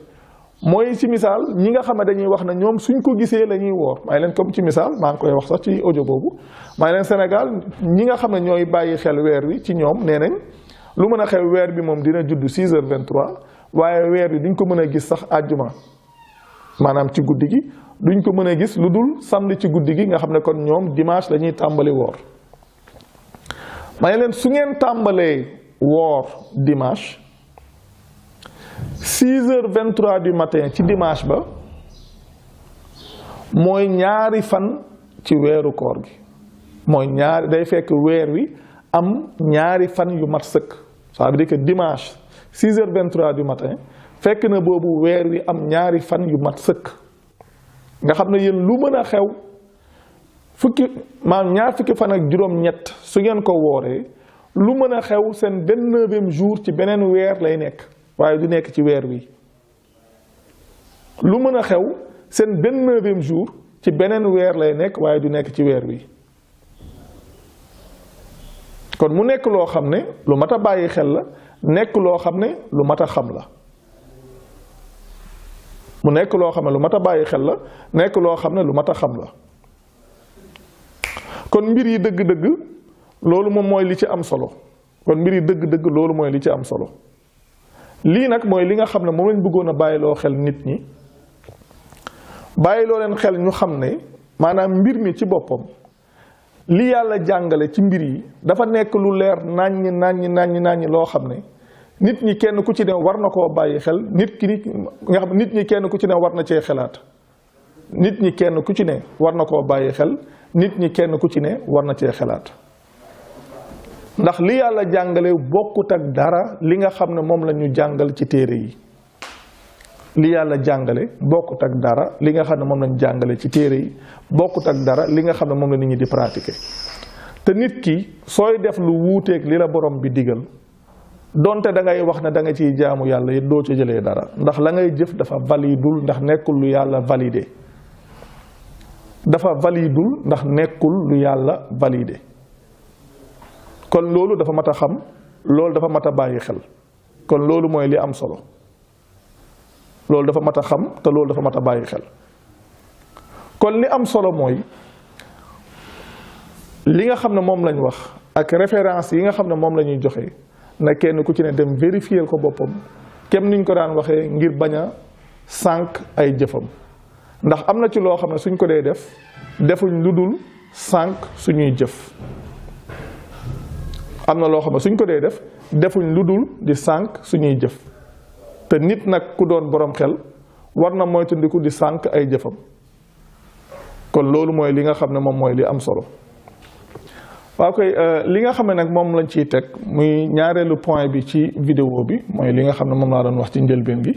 mooy ci misaal ñi nga xam ne dañuy wax ne ñoom suñ ko gisee la ñuy woor may leen comme ci misaal maa ngi koy wax sax ci audio boobu may leen Sénégal ñi nga xam ne ñooy bàyyi xel weer wi ci ñoom nee nañ lu mën a xew weer bi moom dina judd 6h23 waaye weer bi duñ ko mën a gis sax àjjuma maanaam ci guddi gi duñ ko mën a gis lu dul samedi ci guddi gi nga xam ne kon ñoom dimanche la ñuy tàmbali woor may leen su ngeen tàmbalee woor dimanche 6h23 du matin ci dimanche ba mooy ñaari fan ci weeru koor gi mooy ñaari day fekk weer wi am ñaari fan yu mat sëkk ça veut dire que dimanche 6h23 du matin fekk na boobu weer wi am ñaari fan yu mat sëkk nga xam ne yéen lu mën a xew ñaar fukki fan ak juróom-ñett su ngeen ko wooree lu mën a xew seen 29e jour ci beneen weer lay nekk waaye du nekk ci weer wi lu mën a xew seen 29e jour ci beneen weer lay nekk waaye du nekk ci weer wi kon mu nekk loo xam ne lu mat a bàyyi xel la nekk loo xam ne lu mat a xam la mu nekk loo xam ne lu mat a bàyyi xel la nekk loo xam ne lu mat a xam la kon mbir yi dëgg-dëgg loolu moom mooy li ci am solo kon mbir yi dëgg-dëgg loolu mooy li ci am solo lii nag mooy li nga xam ne moom lañ bëggoon a bàyyiloo xel nit ñi bàyyiloo leen xel ñu xam ne maanaam mbir mi ci boppam li yàlla jàngale ci mbir yi dafa nekk lu leer naññ loo xam ne nit ñi kenn ku ci ne war na koo bàyyi xel nit ñi kenn ku ci ne war na cee xelaat nit ñi kenn ku ci ne war na koo bàyyi xel nit ñi kenn ku ci ne war na cee xelaat ndax li yàlla jàngale bokkut ak dara li nga xam ne moom la ñu jàngal ci téere yi li yàlla jàngale bokkut ak dara li nga xam ne moom la ñu jàngale ci téere yi bokkut ak dara li nga xam ne moom la nit ñi di pratiquer te nit ki sooy def lu wuuteeg li la borom bi digal donte da ngay wax ne da nga ciy jaamu yàlla it doo ci jëlee dara ndax la ngay jëf dafa validul ndax nekkul lu yàlla validé dafa validul ndax nekkul lu yàlla validé kon loolu dafa mat a xam loolu dafa mat a bàyyi xel kon loolu mooy li am solo loolu dafa mat a xam te loolu dafa mat a bàyyi xel kon li am solo mooy li nga xam ne moom lañ wax ak référence yi nga xam ne moom la ñuy joxe na kenn ku ci ne dem vérifier ko boppam kem niñ ko daan waxee ngir bañ a sànq ay jëfam ndax am na ci loo xam ne suñ ko dee def defuñ lu dul sànq suñuy jëf am na loo xam ne suñ ko dee def defuñ lu dul di sànq suñuy jëf te nit nag ku doon borom xel war na moytandiku di sànq ay jëfam kon loolu mooy li nga xam ne moom mooy li am solo waaw koy li nga xam ne nag moom lañ ciy teg muy ñaareelu point bi ci vidéo bi mooy li nga xam ne moom laa doon wax ci njëlbeen gi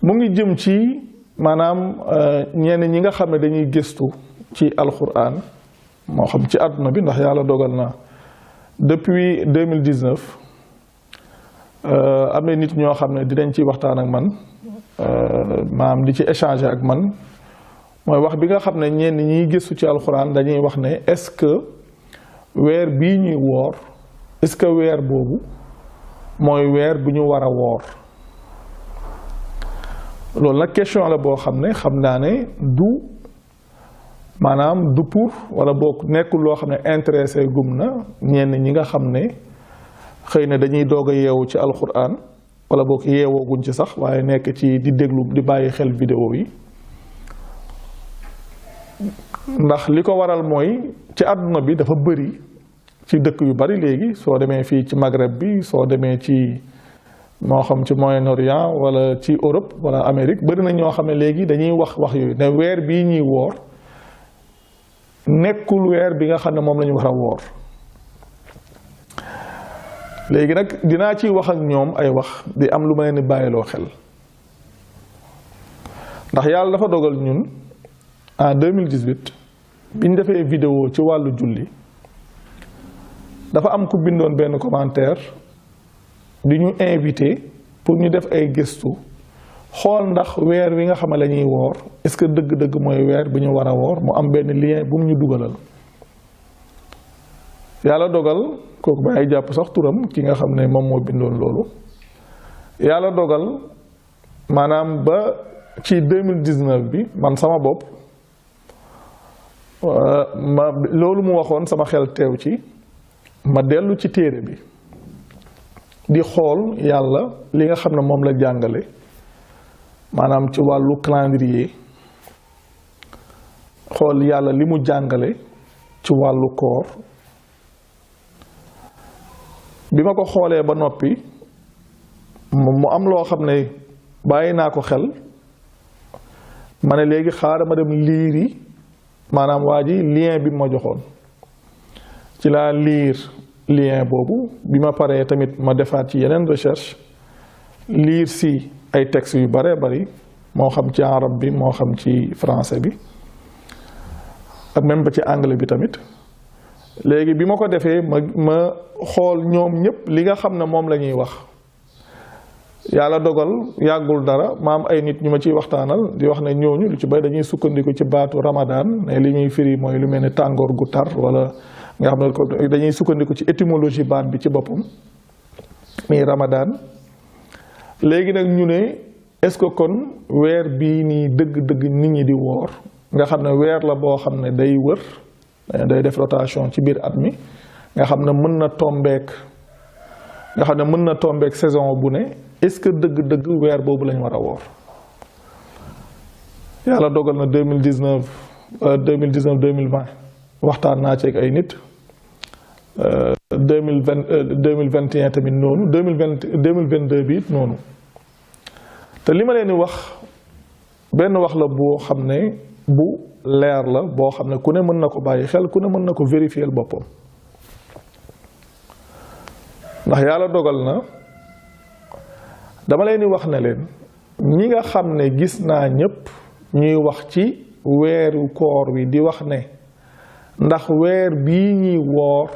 mu ngi jëm ci maanaam ñenn ñi nga xam ne dañuy gëstu ci alquran moo xam ci àdduna bi ndax yàlla dogal na depuis 2019 am na nit ñoo xam ne dinañ ci waxtaan ak man maanaam di ci échanger ak man mooy wax bi nga xam ne ñenn ñiy gëstu ci alquran dañuy wax ne est-ce que weer bii ñuy woor est-ce que weer boobu mooy weer bu ñu war a woor loolu nag question la boo xam ne xam naa ne du maanaam du pour wala boog nekkul loo xam ne intéressé gum na ñenn ñi nga xam ne xëy na dañuy doog a yeewu ci alxuraan wala boog yeewoo guñ ci sax waaye nekk ci di déglu di bàyyi xel vidéo yi ndax li ko waral mooy ci àdduna bi dafa bëri ci dëkk yu bari léegi soo demee fii ci Maghreb bi soo demee ci moo xam ci Moyen-Orient wala ci Europe wala Amérique bëri na ñoo xam ne léegi dañuy wax yooyu ne weer bii ñuy woor nekkul weer bi nga xam ne moom la ñu war a woor léegi nag dinaa ciy wax ak ñoom ay wax di am lu ma leen di bàyyiloo xel ndax yàlla dafa dogal ñun en 2018 bi ñu defee vidéo ci wàllu julli dafa am ku bindoon benn commentaire di ñu invité pour ñu def ay gëstu xool ndax weer wi nga xam ne la ñuy woor est-ce que dëgg-dëgg mooy weer bi ñu war a woor mu am benn lien bu mu ñu dugalal yàlla dogal kooku ba ay jàpp sax turam ki nga xam ne moom moo bindoon loolu yàlla dogal maanaam ba ci 2019 bi man sama bopp loolu mu waxoon sama xel teew ci ma dellu ci téere bi di xool yàlla li nga xam ne moom la jàngale maanaam ci wàllu calendrier xool yàlla li mu jàngale ci wàllu koor bi ma ko xoolee ba noppi mu am loo xam ne bàyyi naa ko xel ma ne léegi xaaral ma dem liiri maanaam waa ji lien bi ma joxoon ci laa liir lien boobu bi ma paree tamit ma defaat ci yeneen recherche liir si ay textes yu bare bari moo xam ci arab bi moo xam ci français bi ak même ba ci anglais bi tamit léegi bi ma ko defee ma xool ñoom ñëpp li nga xam ne moom la ñuy wax yàlla dogal yàggul dara ma am ay nit ñu ma ciy waxtaanal di wax ne ñooñu lu ci bay dañuy sukkandiku ci baatu Ramadan ne li ñuy firi mooy lu mel ni tàngoor gu tar wala nga xam ne dañuy sukkandiku ci étymologie baat bi ci boppam mi Ramadan léegi nag ñu ne est-ce que kon weer bii nii dëgg-dëgg nit ñi di woor nga xam ne weer la boo xam ne day wër day def rotation ci biir at mi nga xam ne mën na tombeek saison bu ne est-ce que dëgg-dëgg weer boobu lañ war a woor yàlla dogal na 2019 2020 waxtaan naa ci ak ay nit 2021 tamit noonu 2022 bi it noonu te li ma leen di wax benn wax la boo xam ne bu leer la boo xam ne ku ne mën na ko bàyyi xel ku ne mën na ko vérifier boppam ndax yàlla dogal na dama leen di wax ne leen ñi nga xam ne gis naa ñépp ñuy wax ci weeru koor wi di wax ne ndax weer bii ñuy woor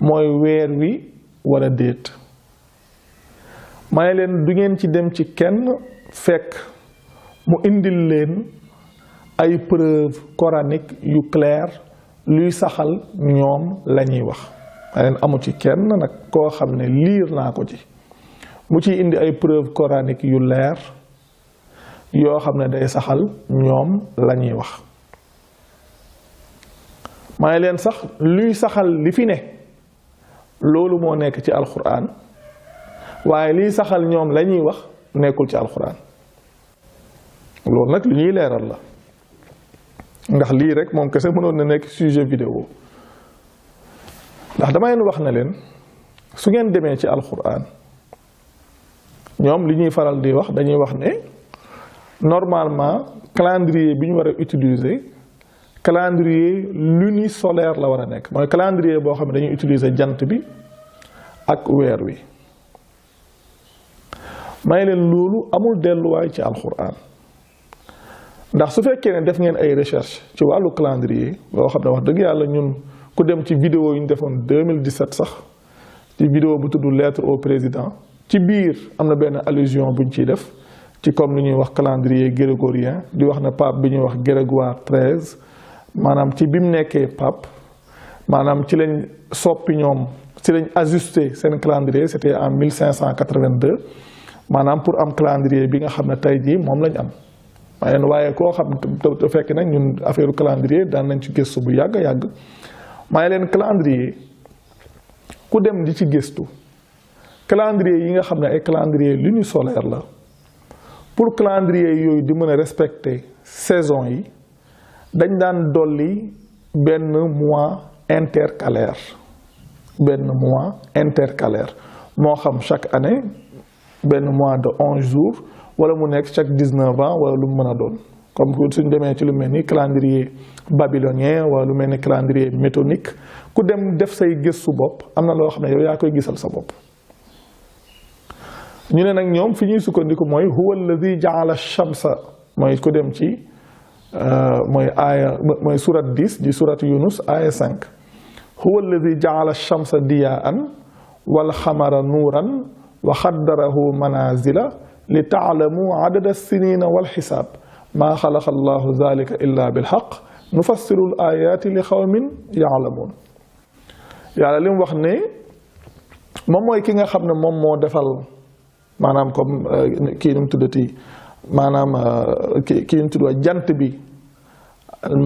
mooy weer wi wala déet may leen du ngeen ci dem ci kenn fekk mu indil leen ay preuve coranique yu clair luy saxal ñoom la ñuy wax may leen amu ci kenn nag koo xam ne liir naa ko ci mu ciy indi ay preuve coranique yu leer yoo xam ne day saxal ñoom la ñuy wax may leen sax luy saxal li fi ne loolu moo nekk ci alxuraan waaye liy saxal ñoom la ñuy wax nekkul ci alxuraan loolu nag lu ñuy leeral la ndax lii rek moom kese mënoon na nekk sujet vidéo ndax dama leen wax na leen su ngeen demee ci alxuraan ñoom li ñuy faral di wax dañuy wax ne normalement calendrier bi ñu war a utiliser calendrier lunisolaire la war a nekk mooy calendrier boo xam ne dañuy utiliser jant bi ak weer wi may leen loolu amul delluwaay ci alxuraan ndax su fekkee ne def ngeen ay recherche ci wàllu calendrier boo xam ne wax dëgg yàlla ñun ku dem ci vidéo yu ñu defoon 2017 sax ci vidéo bu tudd lettre au président ci biir am na benn allusion buñ ciy def ci comme li ñuy wax calendrier grégorien di wax ne pape bi ñuy wax Grégoire XIII maanaam ci bi mu nekkee pape maanaam ci lañ soppi ñoom ci lañ ajusté seen calendrier c'était en 1582 maanaam pour am calendrier bi nga xam ne tey jii moom lañ am waaye koo xam te fekk nag ñun affaire calendrier daan nañ ci gëstu bu yàgg may leen calendrier ku dem di ci gëstu calendrier yi nga xam ne ay calendrier lunisolaire la pour calendrier yooyu di mën a respecter saison yi dañ daan dolli benn mois intercalaire moo xam chaque année benn mois de 11 jours wala mu nekk chaque 19 ans wala lu mu mën a doon comme que suñ demee ci lu mel ni calendrier babylonien wala lu mel ni calendrier métonique ku dem def say gëstu bopp am na loo xam ne yow yaa koy gisal sa bopp. ñu ne nag ñoom fi ñuy sukkandiku mooy huwa alladi jaala shamsa mooy ku dem ci mooy surat 10 di surat Yunus aya 5 huwa alladi jaala shamsa diyaan wal xamara nuuran wa xaddarahu manazila li taalamu adada sinina wal xisaab maa xalaqa allahu zalika illa bilxaq nufassiru l ayaati li xawmin yaalamuun. yàlla li mu wax ne moom mooy ki nga xam ne moom moo defal maanaam comme kii nu mu tuddati maanaam kii nu mu tudd jant bi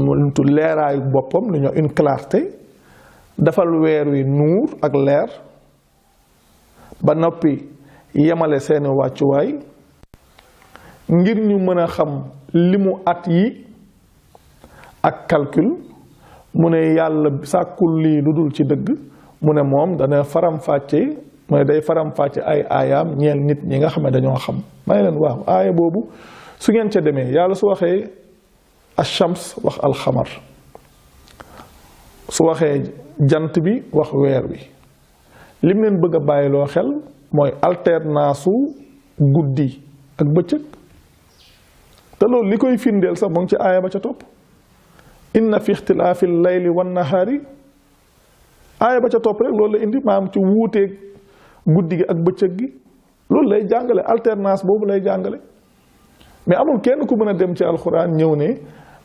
mu tudd leeraayu boppam lu ñu une clarté defal weer wi nuur ak leer ba noppi yemale seeni wàccuwaay ngir ñu mën a xam limu at yi ak calcul mu ne yàlla sàkkul lii lu dul ci dëgg mu ne moom dana faram-fàcce mooy day faram-fàcce ay aayaam ñeel nit ñi nga xam ne dañoo xam may leen waaw aaya boobu su ngeen ca demee yàlla su waxee ash-shams wax alxamar su waxee jant bi wax weer wi lim leen bëgg a bàyyiloo xel mooy alternance su guddi ak bëccëg te loolu li koy firndeel sax mu ngi ci aaya ba ca topp inna fi ixtilaafi layli wan nahaari aaya ba ca topp rek loolu la indi maam ci wuuteeg guddi gi ak bëccëg gi loolu lay jàngale alternance boobu lay jàngale mais amul kenn ku mën a dem ci alxuraan ñëw ne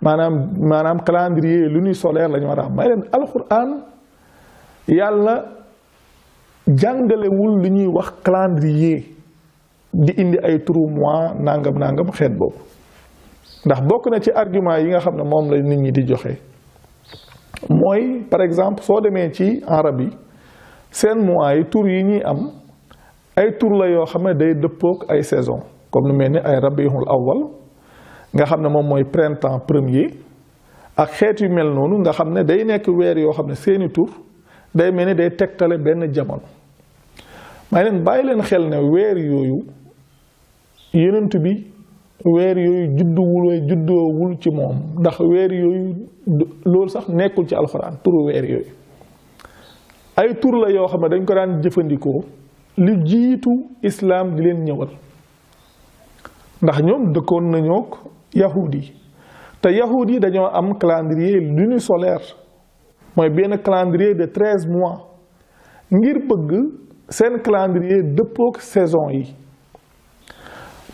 maanaam calendrier lunisolaire la ñu war a am may leen alxuraan yàlla jàngalewul li ñuy wax calendrier di indi ay turu mois nangam xeet boobu ndax bokk na ci argument yi nga xam ne moom la nit ñi di joxe mooy par exemple soo demee ci arab yi seen mois yi tur yi ñuy am ay tur la yoo xam ne day dëppook ay saison comme lu mel ni ay rabiul awwal nga xam ne moom mooy printemps premier ak xeet yu mel noonu nga xam ne day nekk weer yoo xam ne seeni tur day mel ni day tegtale benn jamono may leen bàyyi leen xel ne weer yooyu yenent bi weer yooyu juddoowul ci moom ndax weer yooyu loolu sax nekkul ci alxuraan turu weer yooyu ay tur la yoo xam ne dañ ko daan jëfandikoo lu jiitu islaam di leen ñëwal ndax ñoom dëkkoon nañoo yahudi yi te yahudi yi dañoo am calendrier lunisolaire mooy benn calendrier de 13 mois ngir bëgg seen calendrier dëppook saison yi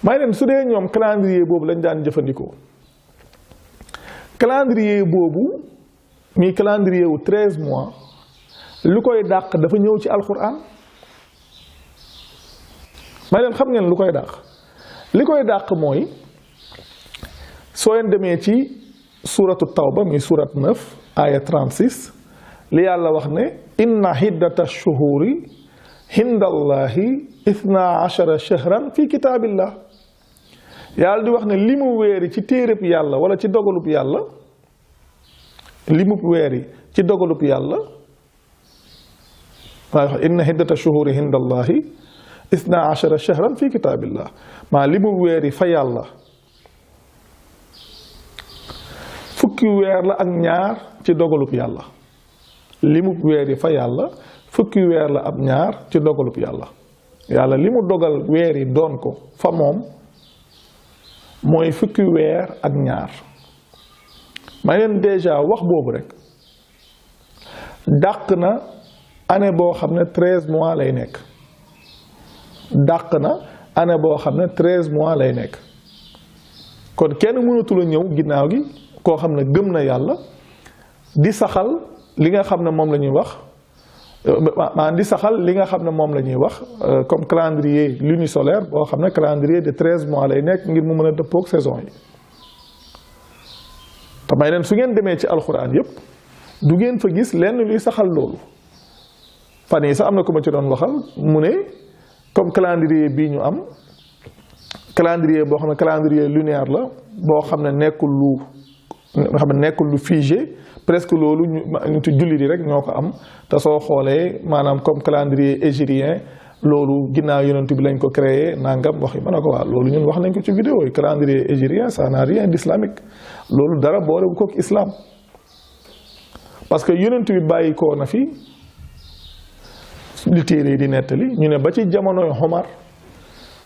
may leen su dee ñoom calendrier boobu lañ daan jëfandikoo calendrier boobu muy calendrier wu 13 mois lu koy dàq dafa ñëw ci alxuraan may leen xam ngeen lu koy dàq li koy dàq mooy soo leen demee ci suuratu tawba muy surat 9 aya 36 li yàlla wax ne inna hiddata shuhuri hindallahi 12 shahran fi kitaabillah yàlla di wax ne li mu weeri ci téereb yàlla wala ci dogalub yàlla li mu weeri ci dogalub yàlla maa wax inna hiddata shuhuri hindallahi 12 shahran fi kitaabillah maa li mu weeri fa yàlla fukki weer la ak ñaar ci dogalub yàlla li mu weeri fa yàlla fukki weer la ak ñaar ci dogalub yàlla yàlla li mu dogal weer yi doon ko fa moom mooy fukki weer ak ñaar may leen déjà wax boobu rek dàq na année boo xam ne 13 mois lay nekk dàq na année boo xam ne 13 mois lay nekk kon kenn mënatul a ñëw ginnaaw gi koo xam ne gëm na yàlla di saxal li nga xam ne moom la ñuy wax maanaam di saxal li nga xam ne moom la ñuy wax comme calendrier lunisolaire boo xam ne calendrier de 13 mois lay nekk ngir mu mën a dëppook saison yi te may leen su ngeen demee ci alxuraan yépp du ngeen fa gis lenn luy saxal loolu. fan yi sax am na ko ma ci doon waxal mu ne comme calendrier bii ñu am calendrier boo xam ne calendrier lunaire la boo xam ne nekkul lu figé presque loolu ñu ci jullit yi rek ñoo ko am te soo xoolee maanaam comme calendrier hégirien loolu ginnaaw yonent bi lañ ko créé nangam wax yi ma ne ko waa loolu ñun wax nañ ko ci vidéo yi calendrier hégirien ça n'a rien d'islamique loolu dara boole bu kook islam parce que yonent bi bàyyi koo na fi li téere di nettali ñu ne ba ci jamonoy Omar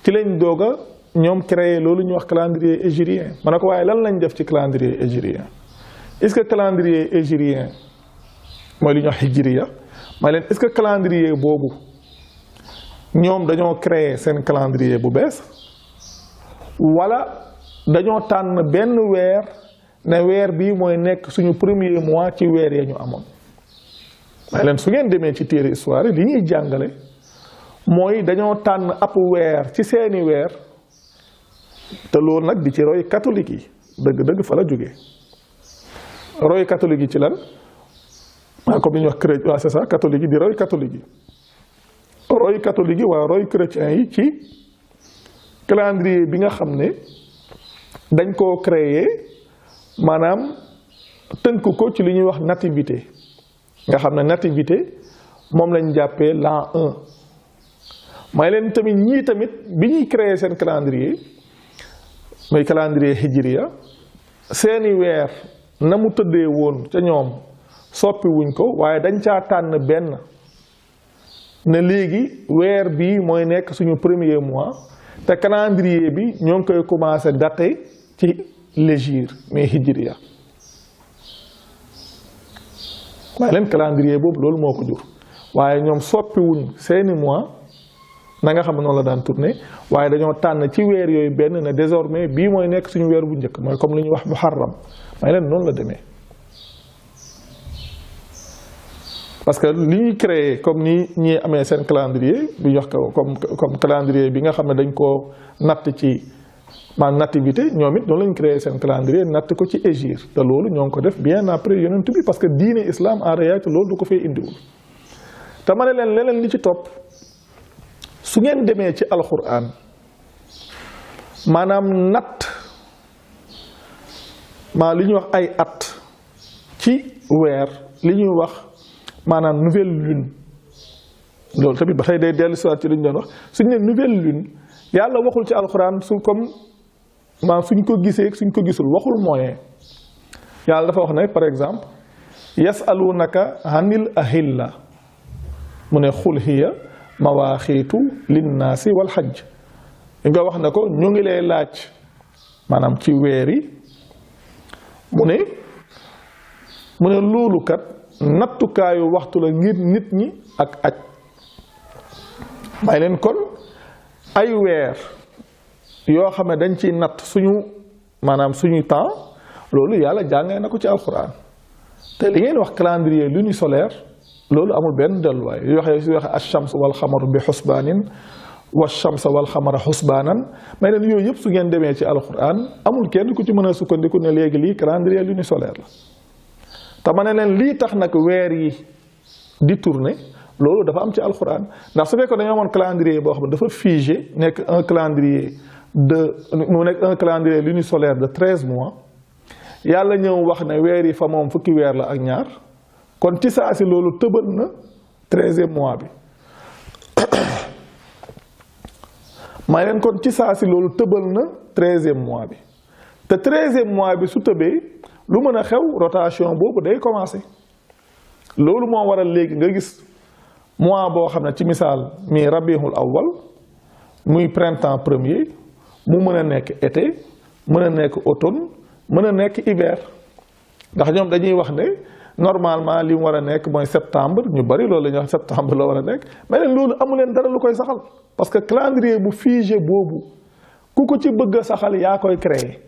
ci lañ doog a ñoom créé loolu ñu wax calendrier hégirien ma ne ko waaye lan lañ def ci calendrier hégirien est-ce que calendrier hégirien mooy li ñuy wax hijriya may leen est-ce que calendrier boobu ñoom dañoo créé seen calendrier bu bees wala dañoo tànn benn weer ne weer bii mooy nekk suñu premier mois ci weer ya ñu amoon may leen su ngeen demee ci téere histoire li ñuy jàngale mooy dañoo tànn ab weer ci seeni weer te loolu nag di ci roy catholique yi dëgg-dëgg fa la jógee roy catholique yi ci lan comme li ñuy wax chrétien waaw c'est ça catholique yi di roy catholique yi roy catholique yi waaye roy chrétien yi ci calendrier bi nga xam ne dañ koo créer maanaam tënk ko ci li ñuy wax nativité nga xam ne nativité moom lañ jàppee l'an 1 may leen tamit ñii tamit bi ñuy créer seen calendrier mooy calendrier hijriya seeni weer na mu tëddee woon ca ñoom soppi wuñ ko waaye dañ caa tànn benn ne léegi weer bii mooy nekk suñu premier mois te calendrier bi ñoo ngi koy commencé daté ci légir mais hijriya waaye leen calendrier boobu loolu moo ko jur waaye ñoom soppi wuñ seeni mois na nga xam ne noonu la daan tourné waaye dañoo tànn ci weer yooyu benn ne désormais bii mooy nekk suñu weer bu njëkk mooy comme li ñuy wax muharram may leen noonu la demee parce que li ñuy créé comme ni ñi amee seen calendrier bi ñu wax ko comme calendrier bi nga xam ne dañ koo natt ci maanaam nativité ñoom it noonu lañ créé seen calendrier natt ko ci hégire te loolu ñoo ngi ko def bien après yonent bi parce que diine islam en réalité loolu du ko fay indiwul te ma ne leen leneen li ci topp su ngeen demee ci alxuraan maanaam natt maa li ñuy wax ay at ci weer li ñuy wax maanaam nouvelle lune loolu tamit ba tey day dellu si waat ci li ñu doon wax suñ ne nouvelle lune yàlla waxul ci alxuraan su comme maanaam suñ ko gisee suñ ko gisul waxul moyen yàlla dafa wax ne par exemple yasalunaka anil ahilla mu ne xul hiya mawaaxiitu linnaasi wal xajj nga wax na ko ñu ngi lay laaj maanaam ci weer yi mu ne loolu kat nattukaayu waxtu la ngir nit ñi ak aj may leen kon ay weer yoo xam ne dañ ciy natt suñu maanaam suñu temps loolu yàlla jàngee na ko ci alxuraan te li ngeen wax calendrier lunisolaire loolu amul benn delluwaay yu waxee su waxee ash-shams wal xamaru bi xusbaanin wa shamsa wal xamara xusbaanan may leen yooyu yëpp su ngeen demee ci alxuraan amul kenn ku ci mën a sukkandiku ne léegi lii calendrier lunisolaire la te ma ne leen lii tax nag weer yi di tourner loolu dafa am ci alxuraan ndax su fekkoon dañoo amoon calendrier boo xam ne dafa figé nekk un calendrier mu nekk un calendrier lunisolaire de 13 mois yàlla ñëw wax ne weer yi fa moom fukki weer la ak ñaar kon ci saa si loolu tëbal na 13e mois bi may leen kon ci saa si loolu tëbal na 13e mois bi te 13e mois bi su tëbee lu mën a xew rotation boobu day commencé loolu moo waral léegi nga gis mois boo xam ne ci misaal mi rabiul awwal muy printemps premier mu mën a nekk été mën a nekk automne mën a nekk hiver ndax ñoom dañuy wax ne normalement li mu war a nekk mooy septembre ñu bari loolu la ñuy wax septembre la war a nekk mais leen loolu amu leen dara lu koy saxal parce que calendrier bu figé boobu ku ko ci bëgg a saxal yaa koy créer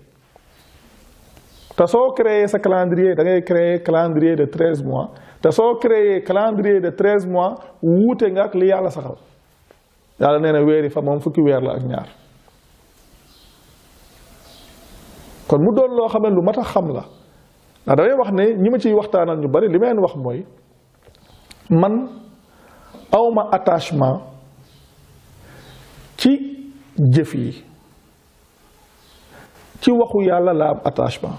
te soo créer sa calendrier da ngay créer calendrier de 13 mois te soo créer calendrier de 13 mois wuute nga ak li yàlla saxal yàlla nee na weeri fa moom fukki weer la ak ñaar kon mu doon loo xam ne lu mat a xam la ndax damay wax ne ñi ma ciy waxtaanal ñu bari li ma leen wax mooy man awma attachement ci jëf yi ci waxu yàlla la am attachement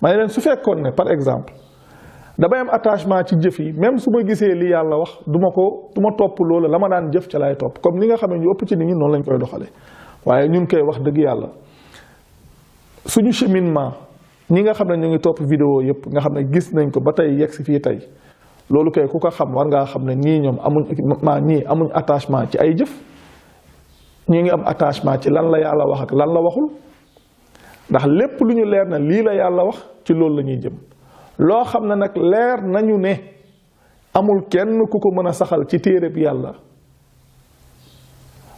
may leen su fekkoon ne par exemple damay am attachement ci jëf yi même su ma gisee li yàlla wax du ma topp loolu la ma daan jëf ca laay topp comme ni nga xam ne ñu ëpp ci nit ñi noonu lañ koy doxale waaye ñun koy wax dëgg yàlla suñu cheminement ñi nga xam ne ñu ngi topp vidéo yëpp nga xam ne gis nañ ko ba tey yegg si fii tey loolu kay ku ko xam war ngaa xam ne ñii ñoom amuñ attachement ci ay jëf ñu ngi am attachement ci lan la yàlla wax ak lan la waxul ndax lépp lu ñu leer na lii la yàlla wax ci loolu la ñuy jëm loo xam ne nag leer nañu ne amul kenn ku ko mën a saxal ci téere bi yàlla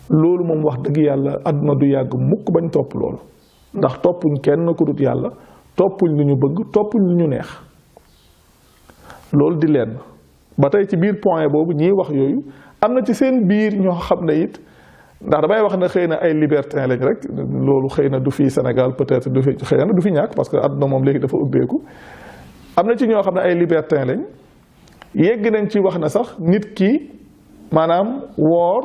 loolu moom wax dëgg yàlla àdduna du yàgg mukk bañ topp loolu ndax toppuñ kenn ku dut yàlla toppuñ lu ñu bëgg toppuñ lu ñu neex loolu di leen ba tey ci biir point boobu ñiy wax yooyu am na ci seen biir ñoo xam ne it ndax damay wax ne xëy na ay libertin lañ rek loolu xëy na du fi Sénégal peut-être du fi xëy na du fi ñàkk parce que àdduna moom léegi dafa ubbeeku am na ci ñoo xam ne ay libertin lañ yegg nañ ci wax na sax nit ki maanaam woor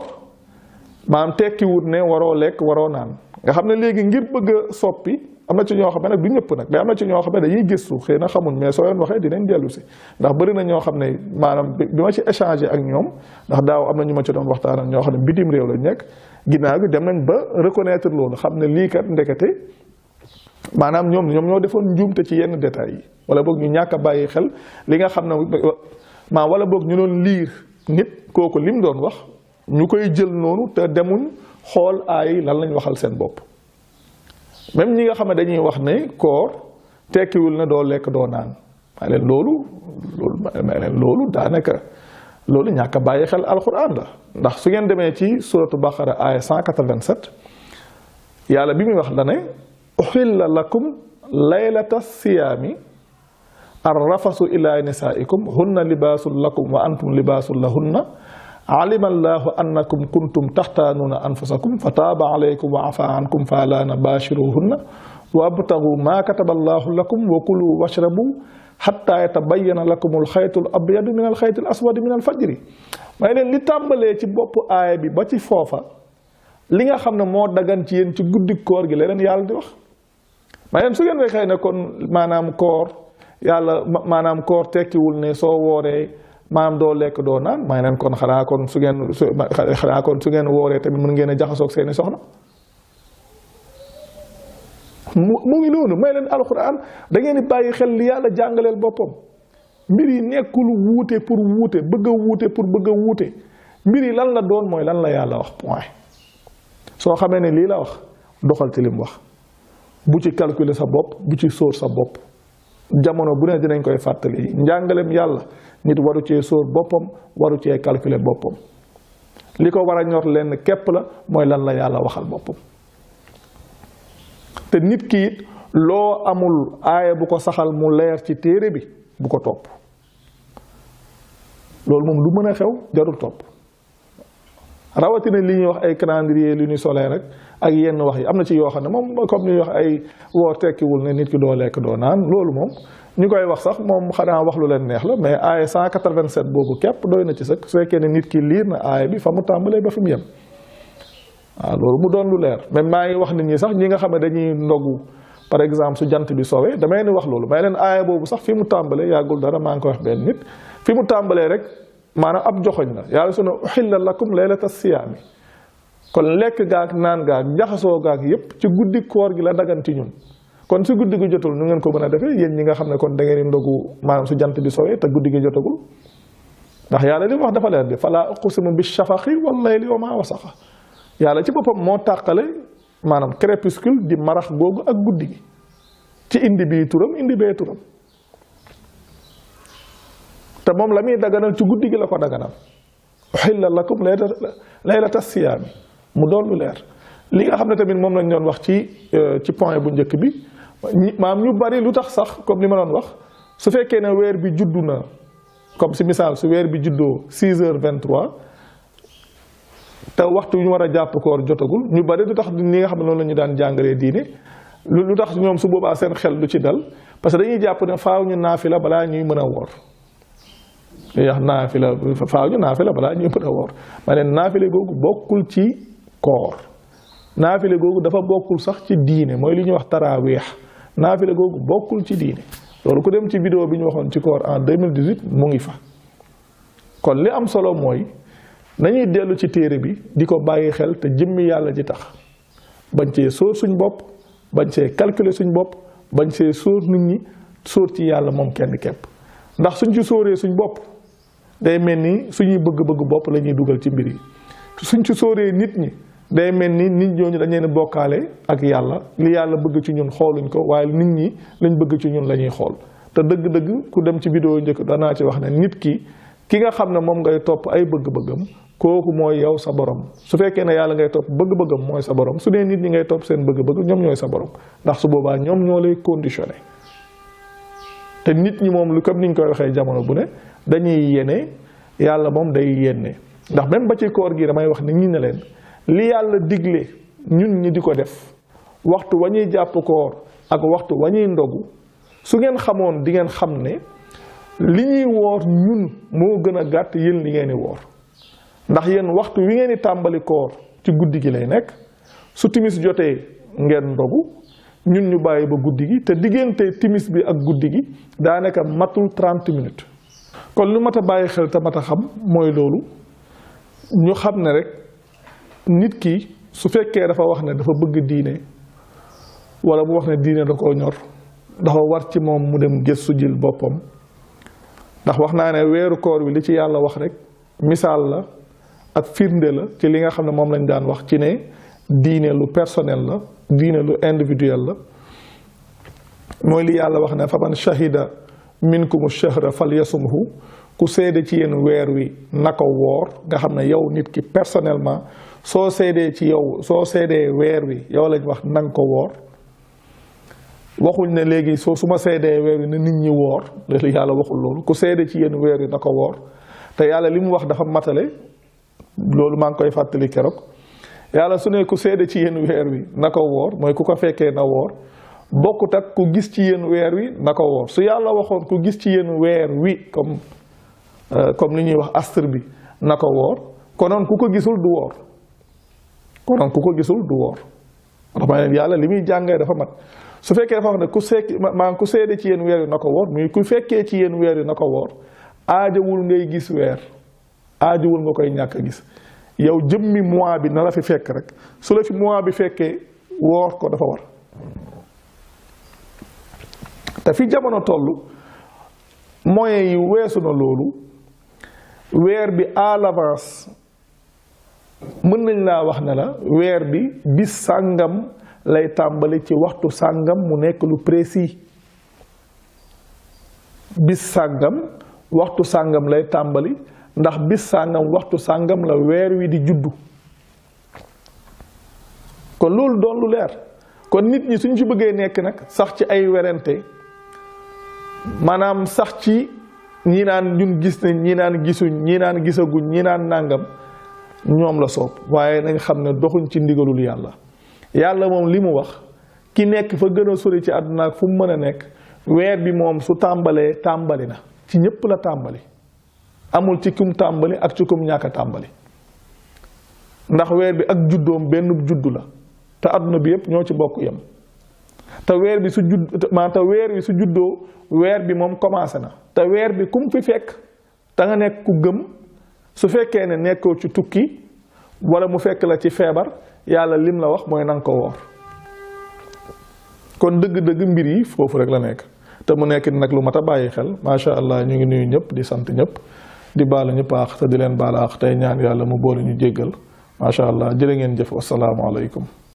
maanaam tekkiwut ne waroo lekk waroo naan nga xam ne léegi ngir bëgg a soppi am na ci ñoo xam ne nag du ñëpp nag mais am na ci ñoo xam ne dañuy gëstu xëy na xamuñ mais soo leen waxee dinañ dellu si ndax bëri na ñoo xam ne maanaam bi ma ci échangé ak ñoom ndax daaw am na ñu ma ci doon waxtaan ak ñoo xam ne bitim réew lañ nekk ginnaaw gi dem nañ ba reconnaître loolu xam ne lii kat ndekete maanaam ñoom ñoo defoon njuumte ci yenn détails yi wala boog ñu ñàkk a bàyyi xel li nga xam ne wala boog ñu doon liir nit kooku lim doon wax ñu koy jël noonu te demuñ xool aay lan lañ waxal seen bopp même ñi nga xam ne dañuy wax ne koor tekkiwul ne doo lekk doo naan may leen loolu daanaka loolu ñàkk a bàyyi xel alquran la ndax su ngeen demee ci suratu baqara aaya 187 yàlla bi muy wax la ne uxilla lakum laylata siyaami arrafasu ila nisaikum hunna libaasun lakum wa antum libaasun lahunna alima allahu annakum kuntum taxtaanuuna anfusakum fa taaba alaykum wa afa ankum fa laa nabaashiruhunna wa abtagu maa kataba allahu lakum wa kulu washrabu xatta yatabayyana lakum alxaytu al abyadu min alxayti al aswadi min alfajri may leen li tàmbalee ci bopp aaya bi ba ci foofa li nga xam ne moo dagan ci yéen ci guddi koor gi la leen yàlla di wax may leen su ngeen waxee ne kon maanaam koor yàlla maanaam koor tekkiwul ne soo wooree maanaam doo lekk doo naan may leen kon xanaa kon su ngeen wooree tamit mën ngeen a jaxasoog seeni soxna mu ngi noonu may leen alxuraan da ngeen di bàyyi xel li yàlla jàngaleel boppam mbir yi nekkul wuute pour wuute bëgg a wuute pour bëgg a wuute mbir yi lan la doon mooy lan la yàlla wax point soo xamee ne lii la wax doxal ci lim wax bu ci calculer sa bopp bu ci sóor sa bopp jamono bu ne dinañ koy fàttali njàngalem yàlla nit waru cee sóor boppam waru cee calculer boppam li ko war a ñor lenn képp la mooy lan la yàlla waxal boppam te nit ki it loo amul aaya bu ko saxal mu leer ci téere bi bu ko topp loolu moom lu mën a xew jarul topp rawatina li ñuy wax ay calendrier lu ñuy solee rek ak yenn wax yi am na ci yoo xam ne moom comme ni ñuy wax ay woor tekkiwul ne nit ki doo lekk doo naan loolu moom ñu koy wax sax moom xanaa wax lu leen neex la mais aaya 187 boobu képp doy na ci sëkk su fekkee ne nit ki liir na aaya bi fa mu tàmbalee ba fi mu yem waaw loolu mu doon lu leer même maa ngi wax nit ñi sax ñi nga xam ne dañuy ndogu par exemple su jant bi soowee damay ni wax loolu may leen aaya boobu sax fi mu tàmbalee yàggul dara maa ngi koy wax benn nit fi mu tàmbalee rek maanaam ab joxoñ la yàlla su ne uxilla lakum laylata siyaami kon lekk gaak naan gaak jaxasoo gaak yépp ci guddi koor gi la dagan ci ñun kon su guddi gi jotul nu ngeen ko mën a defee yéen ñi nga xam ne kon da ngeen di ndogu maanaam su jant bi soowee te guddi gi jotagul ndax yàlla li mu wax dafa leer bi falaa uqsimu bi shafaqi wal layli wa maa wasaqa yàlla ci boppam moo tàqale maanaam crépuscule di marax googu ak guddi gi ci indi bii turam indi bee turam te moom la muy daganal ci guddi gi la ko daganal uxilla lakum laylata siyaami mu doon lu leer li nga xam ne tamit moom lañ doon wax ci point bu njëkk bi maam ñu bari lu tax sax comme li ma doon wax su fekkee ne weer bi juddu na comme si misaal su weer bi juddoo 6h23 te waxtu yu ñu war a jàpp koor jotagul ñu bari lu tax ni nga xam ne noonu la ñu daan jàngalee diine lu tax ñoom su boobaa seen xel du ci dal parce que dañuy jàpp ne faaw ñu naafila balaa ñuy mën a woor li wax naafila faaw ñu naafila balaa ñuy mën a woor ma ne naafile googu bokkul ci koor naafile googu dafa bokkul sax ci diine mooy li ñuy wax taraaweex naafile googu bokkul ci diine loolu ku dem ci vidéo bi ñu waxoon ci koor en 2018 mu ngi fa kon li am solo mooy nañuy dellu ci téere bi di ko bàyyi xel te jëmmi yàlla ji tax bañ cee sóor suñ bopp bañ see calculer suñ bopp bañ see sóor nit ñi sóor ci yàlla moom kenn képp ndax suñ ci sóoree suñ bopp day mel ni suñuy bëgg-bëgg bopp la ñuy dugal ci mbir yi suñ ci sóoree nit ñi day mel ni nit ñooñu dañ leen bokkaale ak yàlla li yàlla bëgg ci ñun xooluñ ko waaye nit ñi lañ bëgg ci ñun la ñuy xool te dëgg-dëgg ku dem ci vidéo njëkk danaa ci wax ne nit ki nga xam ne moom ngay topp ay bëgg-bëggam kooku mooy yow sa borom su fekkee ne yàlla ngay topp bëgg-bëggam mooy sa borom su dee nit ñi ngay topp seen bëgg-bëgg ñoom ñooy sa borom ndax su boobaa ñoom ñoo lay conditionné te nit ñi moom lu comme ni ñu koy waxee jamono bu ne dañuy yéene yàlla moom day yéene ndax même ba ci koor gi damay wax ni ñi ne leen li yàlla digle ñun ñi di ko def waxtu wa ñuy jàpp koor ak waxtu wa ñuy ndogu su ngeen xamoon di ngeen xam ne li ñuy woor ñun moo gën a gàtt yéen li ngeen di woor ndax yéen waxtu wi ngeen di tàmbali koor ci guddi gi lay nekk su timis jotee ngeen ndogu ñun ñu bàyyi ba guddi gi te diggante timis bi ak guddi gi daanaka matul 30 minutes kon lu mat a bàyyi xel te mat a xam mooy loolu ñu xam ne rek nit ki su fekkee dafa wax ne dafa bëgg diine wala mu wax ne diine da koo ñor dafa war ci moom mu dem gëstu jël boppam ndax wax naa ne weeru koor wi li ci yàlla wax rek misaal la ak firnde la ci li nga xam ne moom lañ daan wax ci ne diine lu personnel la diine lu individuel la mooy li yàlla wax ne faman shahida minkum shahra falyasumhu ku seede ci yéen weer wi na ko woor nga xam ne yow nit ki personnellement soo seedee ci yow soo seedee weer wi yow lañ wax na nga ko woor waxuñ ne léegi su ma seedee weer wi na nit ñi woor léegi yàlla waxul loolu ku seede ci yéen weer wi na ko woor te yàlla li mu wax dafa matale loolu maa ngi koy fàttali keroog yàlla su ne ku seede ci yéen weer wi na ko woor mooy ku ko fekkee na woor bokkut ak ku gis ci yéen weer wi na ko woor su yàlla waxoon ku gis ci yéen weer wi comme li ñuy wax astre bi na ko woor konoon ku ko gisul du woor konoon ku ko gisul du woor ndax ma ne yàlla li muy jàngee dafa mat su fekkee dafa wax ne ku seede ci yéen weer wi na ko woor muy ku fekkee ci yéen weer wi na ko woor aajawul ngay gis weer aajawul nga koy ñàkk a gis yow jëmmi mois bi na la fi fekk rek su la fi mois bi fekkee woor ko dafa war te fi jamono toll moyens yi weesu na loolu weer bi à l'avance mën nañ laa wax ne la weer bi bis sàngam lay tàmbali ci waxtu sàngam mu nekk lu précis bis sàngam waxtu sàngam lay tàmbali ndax bis sàngam waxtu sàngam la weer wi di juddu kon loolu doon lu leer kon nit ñi suñ ci bëggee nekk nag sax ci ay werante maanaam sax ci ñi naan ñun gis nañ ñi naan gisuñ ñi naan gisaguñ ñi naan nàngam ñoom la soob waaye nañ xam ne doxuñ ci ndigalul yàlla yàlla moom li mu wax ki nekk fa gën a sori ci àdduna ak fu mu mën a nekk weer bi moom su tàmbalee tàmbali na ci ñépp la tàmbali amul ci kum tàmbali ak ci kum ñàkk a tàmbali ndax weer bi ak juddoom benn juddu la te àdduna bi yépp ñoo ci bokk yem te weer bi su juddoo weer bi moom commencé na te weer bi kum fi fekk te nga nekk ku gëm su fekkee ne nekkoo ci tukki wala mu fekk la ci feebar yàlla lim la wax mooy nanga ko woor kon dëgg-dëgg mbir yi foofu rek la nekk te mu nekk nag lu mat a bàyyi xel macha allah ñu ngi nuyu ñëpp di sant ñëpp di baalu ñëpp aax te di leen baal aax tey ñaan yàlla mu boole ñu jéggal macha allah jërë ngeen jëf wassalaamu aleykum